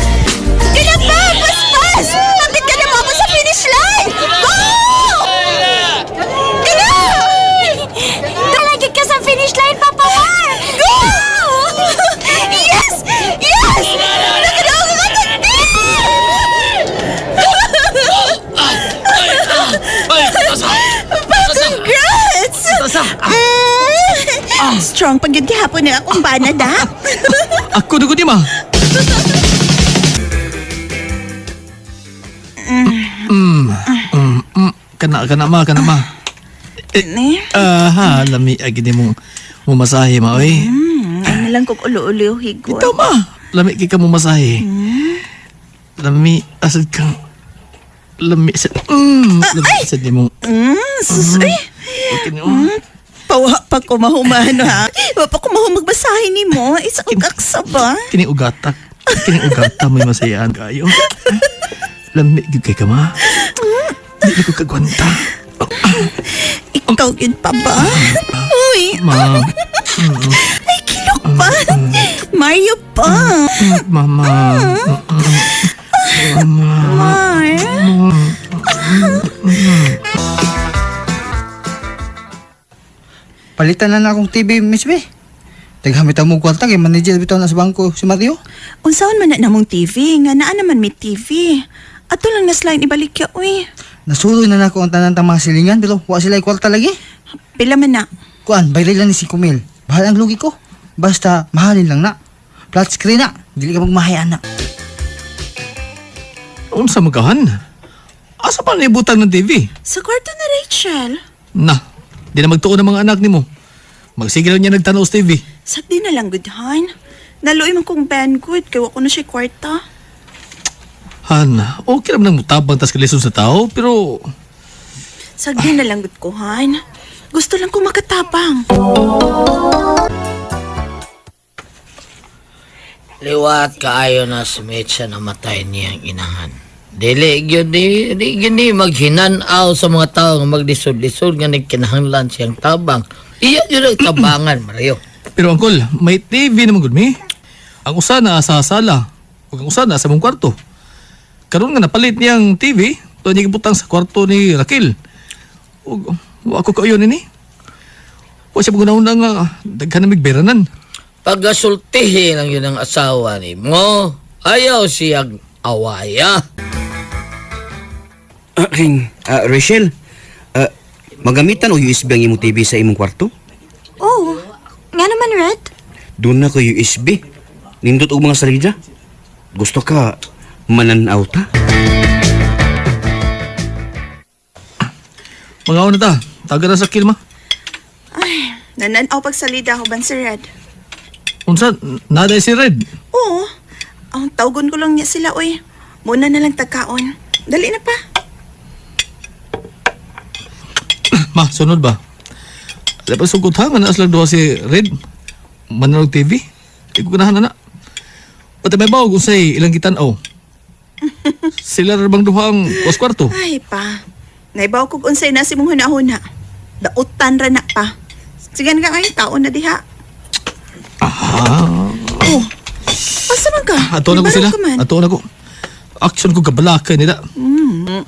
Kaya pa! Paspas! Lapit ka na mama sa finish line! Go! Kaya! Dalagit ka sa finish line, Papa Mar! Go! Yes! Yes! Nakadaog ka kati! Pa, congrats! Strong pag yun gihapon na akong bana da. Ako dugo di ma. Kana kana ma, kana ma. Ne? Aha, lami agi ni mong mumasahe ma oy. Ano lang kog ulo-ulo higot. Ito ma. Lami kay ka mumasahe. Lami asad kang lami sa lami sad ni mong Sus, ay. okay ni oh. Pawa pa ko mahumano ha. Wa pa ko mahumagbasahin ni mo. Isa og aksa ba? Kini ugata. Kini ugata may masayaan kayo. Lami gyud kay ka ma. Di na ko kagwanta. Ikaw yun pa ba? Uy, Ma. ay kilok pa. Mario pa. Mama. Mama. Mar. Palitan na na akong TV, Miss B. Taghamit mo kwarta kay manager bitaw na sa bangko si Mario. Unsaon man na namong TV nga naa naman may TV. Ato lang na slide ibalik ya uy. Nasuloy na nako ang tanan tang mga silingan pero wa sila kwarta lagi. Pila man na. Kuan, bayri lang ni si Kumil. Bahal ang lugi ko. Basta mahalin lang na. Flat screen na. Dili ka magmahay ana. Unsa magahan? Asa pa nibutang ng TV? Sa kwarto na Rachel. Na, Di na magtuon ang mga anak nimo. Magsige lang niya nagtanaw sa TV. Sagdi na lang gud han. Naluoy man kong Ben good kay wa ko na siya kwarta. Han, okay naman ang mutabang tas kalisod sa tao, pero Sagdi na lang gud ko han. Gusto lang ko makatabang. Liwat kaayo na si Mitch sa namatay niyang inahan. Dili gyud ni di gyud ni maghinanaw sa mga tao nga maglisod-lisod nga nagkinahanglan siyang tabang. Iya gyud ang tabangan, Mario. Pero uncle, may TV naman gud mi. Ang usa na sa sala ug ang usa na sa mong kwarto. Karon nga napalit niyang TV, to niya gibutang sa kwarto ni Raquel. Ug wa ko kaayo nini. Wa siya magunahon nga daghan na migberanan. Pagasultihin ang yun ang asawa ni mo, ayaw siyang awaya. Rachel, magamitan o USB ang imong TV sa imong kwarto? Oh, nga naman, Red. Doon na ko USB. Nindot og mga salida. Gusto ka mananaw ta? Mga na ta, taga na sa kilma. Ay, nananaw pagsalida ko ban si Red. Unsa naday si Red? Oo. Ang tawgon ko lang niya sila oy. Muna na lang tagkaon. Dali na pa. Ma, sunod ba? Dapat sugod ha, nga naas lang duha si Red. Manonog TV. Di ko ganahan na na. Pati may bawag unsay ilang gitan-aw. Sila ra bang duha ang was kwarto? Ay pa. Naibaw kog unsay na si mong hunahuna. Dautan ra na pa. Sige ka ngayon, taon na diha. Ah. Oh. Asa man ka? Ato na ko Nagbarog sila. ka man. Ato na ko. Action ko kabalakay nila. Mm.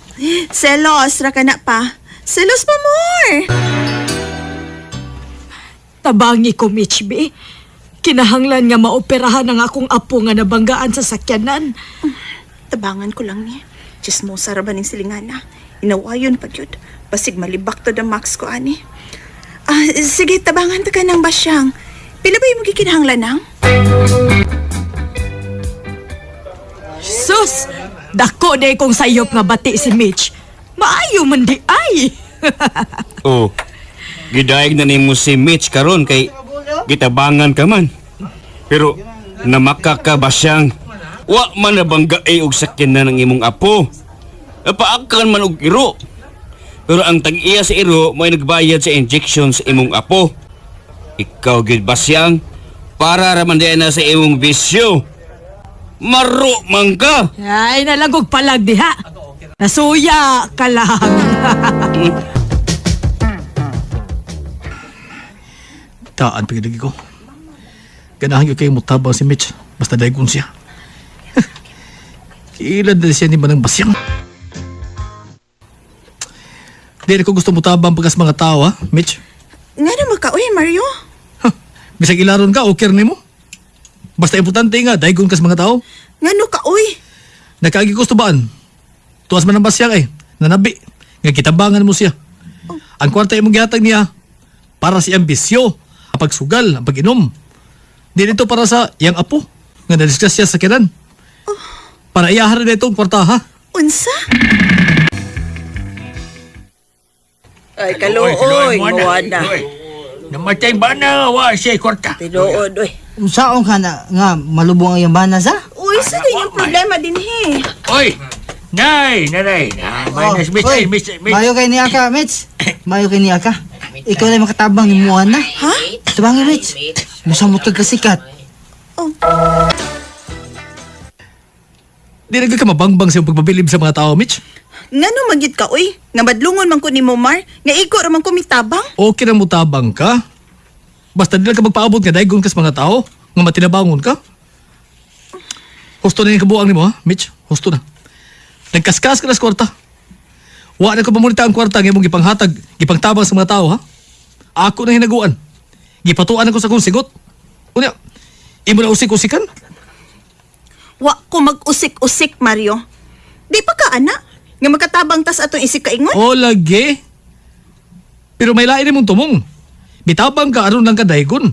Selos ra ka na pa. Selos pa more. Tabangi ko, Mitch B. Kinahanglan nga maoperahan ang akong apo nga nabanggaan sa sakyanan. Tabangan ko lang ni. Chismosa ra ba ning silingana? Inawayon pa gyud. Basig malibak to the max ko ani. Ah, sige, tabangan ta ka ng basyang. Pila ba yung gikinahanglan nang? Sus! Dako day kong sayop nga bati si Mitch. Maayo man di ay. Oh. Gidayeg na nimo si Mitch karon kay gitabangan ka man. Pero namaka ka ba siyang wa man nabanggae og sakyanan ng imong apo. Napaakan man og iro. Pero ang tag-iya sa iro may nagbayad sa injection sa imong apo. Ikaw gyud ba siyang para ra man diay na sa imong bisyo. Maro man ka. Ay, nalagog palag diha. Nasuya ka lang. Taan pagilagi ko. Ganahan gyud kayo mutabang si Mitch. Basta daygon siya. Kailan na siya ni Manang Basyang? Di ko gusto mutabang pagkas mga tao, ha, Mitch? Nga naman ka, uy, Mario. Bisag ilaron ka, okay rin mo. Basta importante nga, daygon kas mga tao. Ngano ka, uy? Nakaagi ko tubaan. Tuwas man ang basyang eh, nanabi. Nga kitabangan mo siya. Ang kwarta imong gihatag niya, para sa iyang bisyo, ang pagsugal, ang pag-inom. Di nito para sa iyang apo, nga nadisgrasya sa kiran. Para iyahar na itong kwarta, ha? Unsa? Ay, kaluoy, nguwa na. Namatay ba na? Wa siya kwarta. Tinuod, uy. Unsaon ka na nga malubong ang iyong bana sa? Uy, sa din yung problema din, he. Oy! Nay, nanay. Na, minus Mitch, Oy, ay, Mitch, Mitch. Mayo kay niya ka, Mitch. Mayo kay niya ka. Ikaw na makatabang ni Moana. Ha? Tabangin, Mitch. Musamot ka kasikat. Di na ka mabangbang sa iyong pagpabilib sa mga tao, Mitch. Ngano magid ka, uy? Nga badlungon man ko ni Momar, nga iko ra man ko mitabang. Okay na mutabang ka. Basta di lang ka magpaabot nga daygon ka sa mga tao, nga matinabangon ka. Husto na yung kabuang nimo, ha, Mitch? Husto na. Nagkaskas ka na sa kwarta. Wa na ko pamunita ang kwarta nga imong gipanghatag, gipangtabang sa mga tao, ha? Ako na hinaguan. Gipatuan ako sa akong sigot. Unya, imo na usik-usikan? Wa ko mag-usik-usik, Mario. Di pa ka, ana? Nga makatabang tas atong isik kaingon? O lagi. Pero may lain imong tumong. Bitabang ka aron lang ka daygon.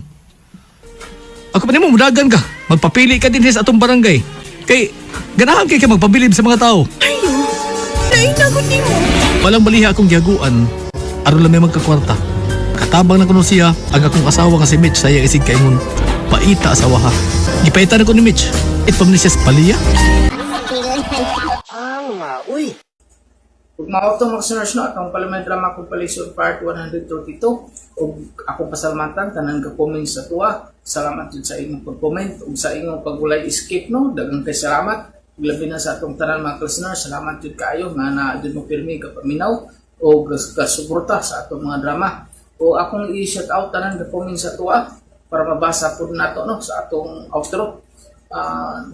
Ako pa nimo mudagan ka. Magpapili ka din sa atong barangay. Kay ganahan kay ka magpabilib sa mga tao. Mario, lain na gud nimo. Walang baliha akong gihaguan aron lang may magkakwarta. Gitabang na kuno siya ang akong asawa nga si Mitch sa iya isig kaingon. Paita asawa ha. Gipaita na ko ni Mitch. Ito ni siya sa paliya. Uy. Ug mao to, mga listeners, no, atong Palamay Drama Compilation Part 132. Ug akong pasalamatan tanan ka comment sa tuwa. Salamat jud sa inyong pag-comment ug sa inyong pagwalay skip, no. Daghang kay salamat. Ug labi na sa atong tanan mga listeners, salamat jud kaayo nga na jud mo pirmi ka paminaw o kasuporta sa atong mga drama. O akong i-shout out tanan ka comment sa tuwa para mabasa pud nato, no, sa atong outro.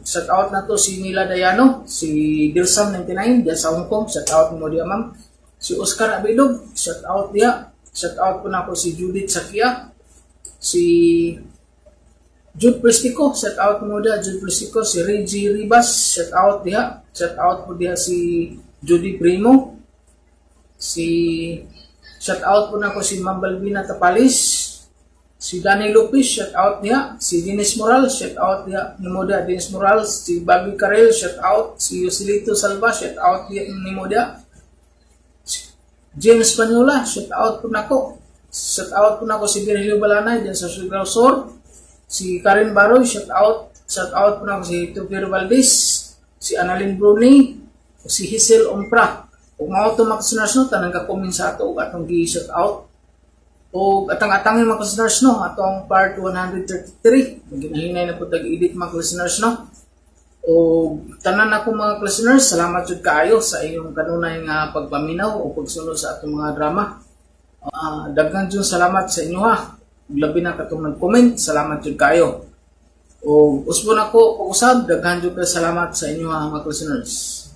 Shout out na to si Mila Dayano, si Dilsam 99 diya sa Hong Kong, shout out mo diya, ma'am. Si Oscar Abidog, shout out diya. Shout out po nako si Judith Sakia, si Jude Prestico, shout out mo diya, Jude Prestico, si Reggie Ribas, shout out diha. Shout out po diha si Judy Primo, si shout out po nako si Ma'am Balbina Tapalis, si Danny Lopez, shout out niya. Si Dennis Moral, shout out niya. Nimo diha, Dennis Moral. Si Bobby Carrel, shout out. Si Joselito Salva, shout out niya nimo diha. Si James Panyola, shout out po nako. Shout out po nako si Virgilio Balanay diyan sa Surigao Sur. Si Karen Baroy, shout out. Shout out po nako si Tupir Valdez, si Annalyn Bruni, si Hazel Umpra. Ug mao to, mga listeners, no, tanang ka-comment sa ato ug atong gi-shout out. O atang-atangin, mga listeners, no, atong part 133. Ginahinay na po tag-edit, mga listeners, no. O tanan ako, mga listeners, salamat jud kaayo sa inyong kanunay nga pagpaminaw o pagsunod sa atong mga drama. Daghan jud salamat sa inyo ha. Labi na katong nag-comment, salamat jud kaayo. O usbon ako pag-usab, daghan jud kaayo salamat sa inyo ha, mga listeners.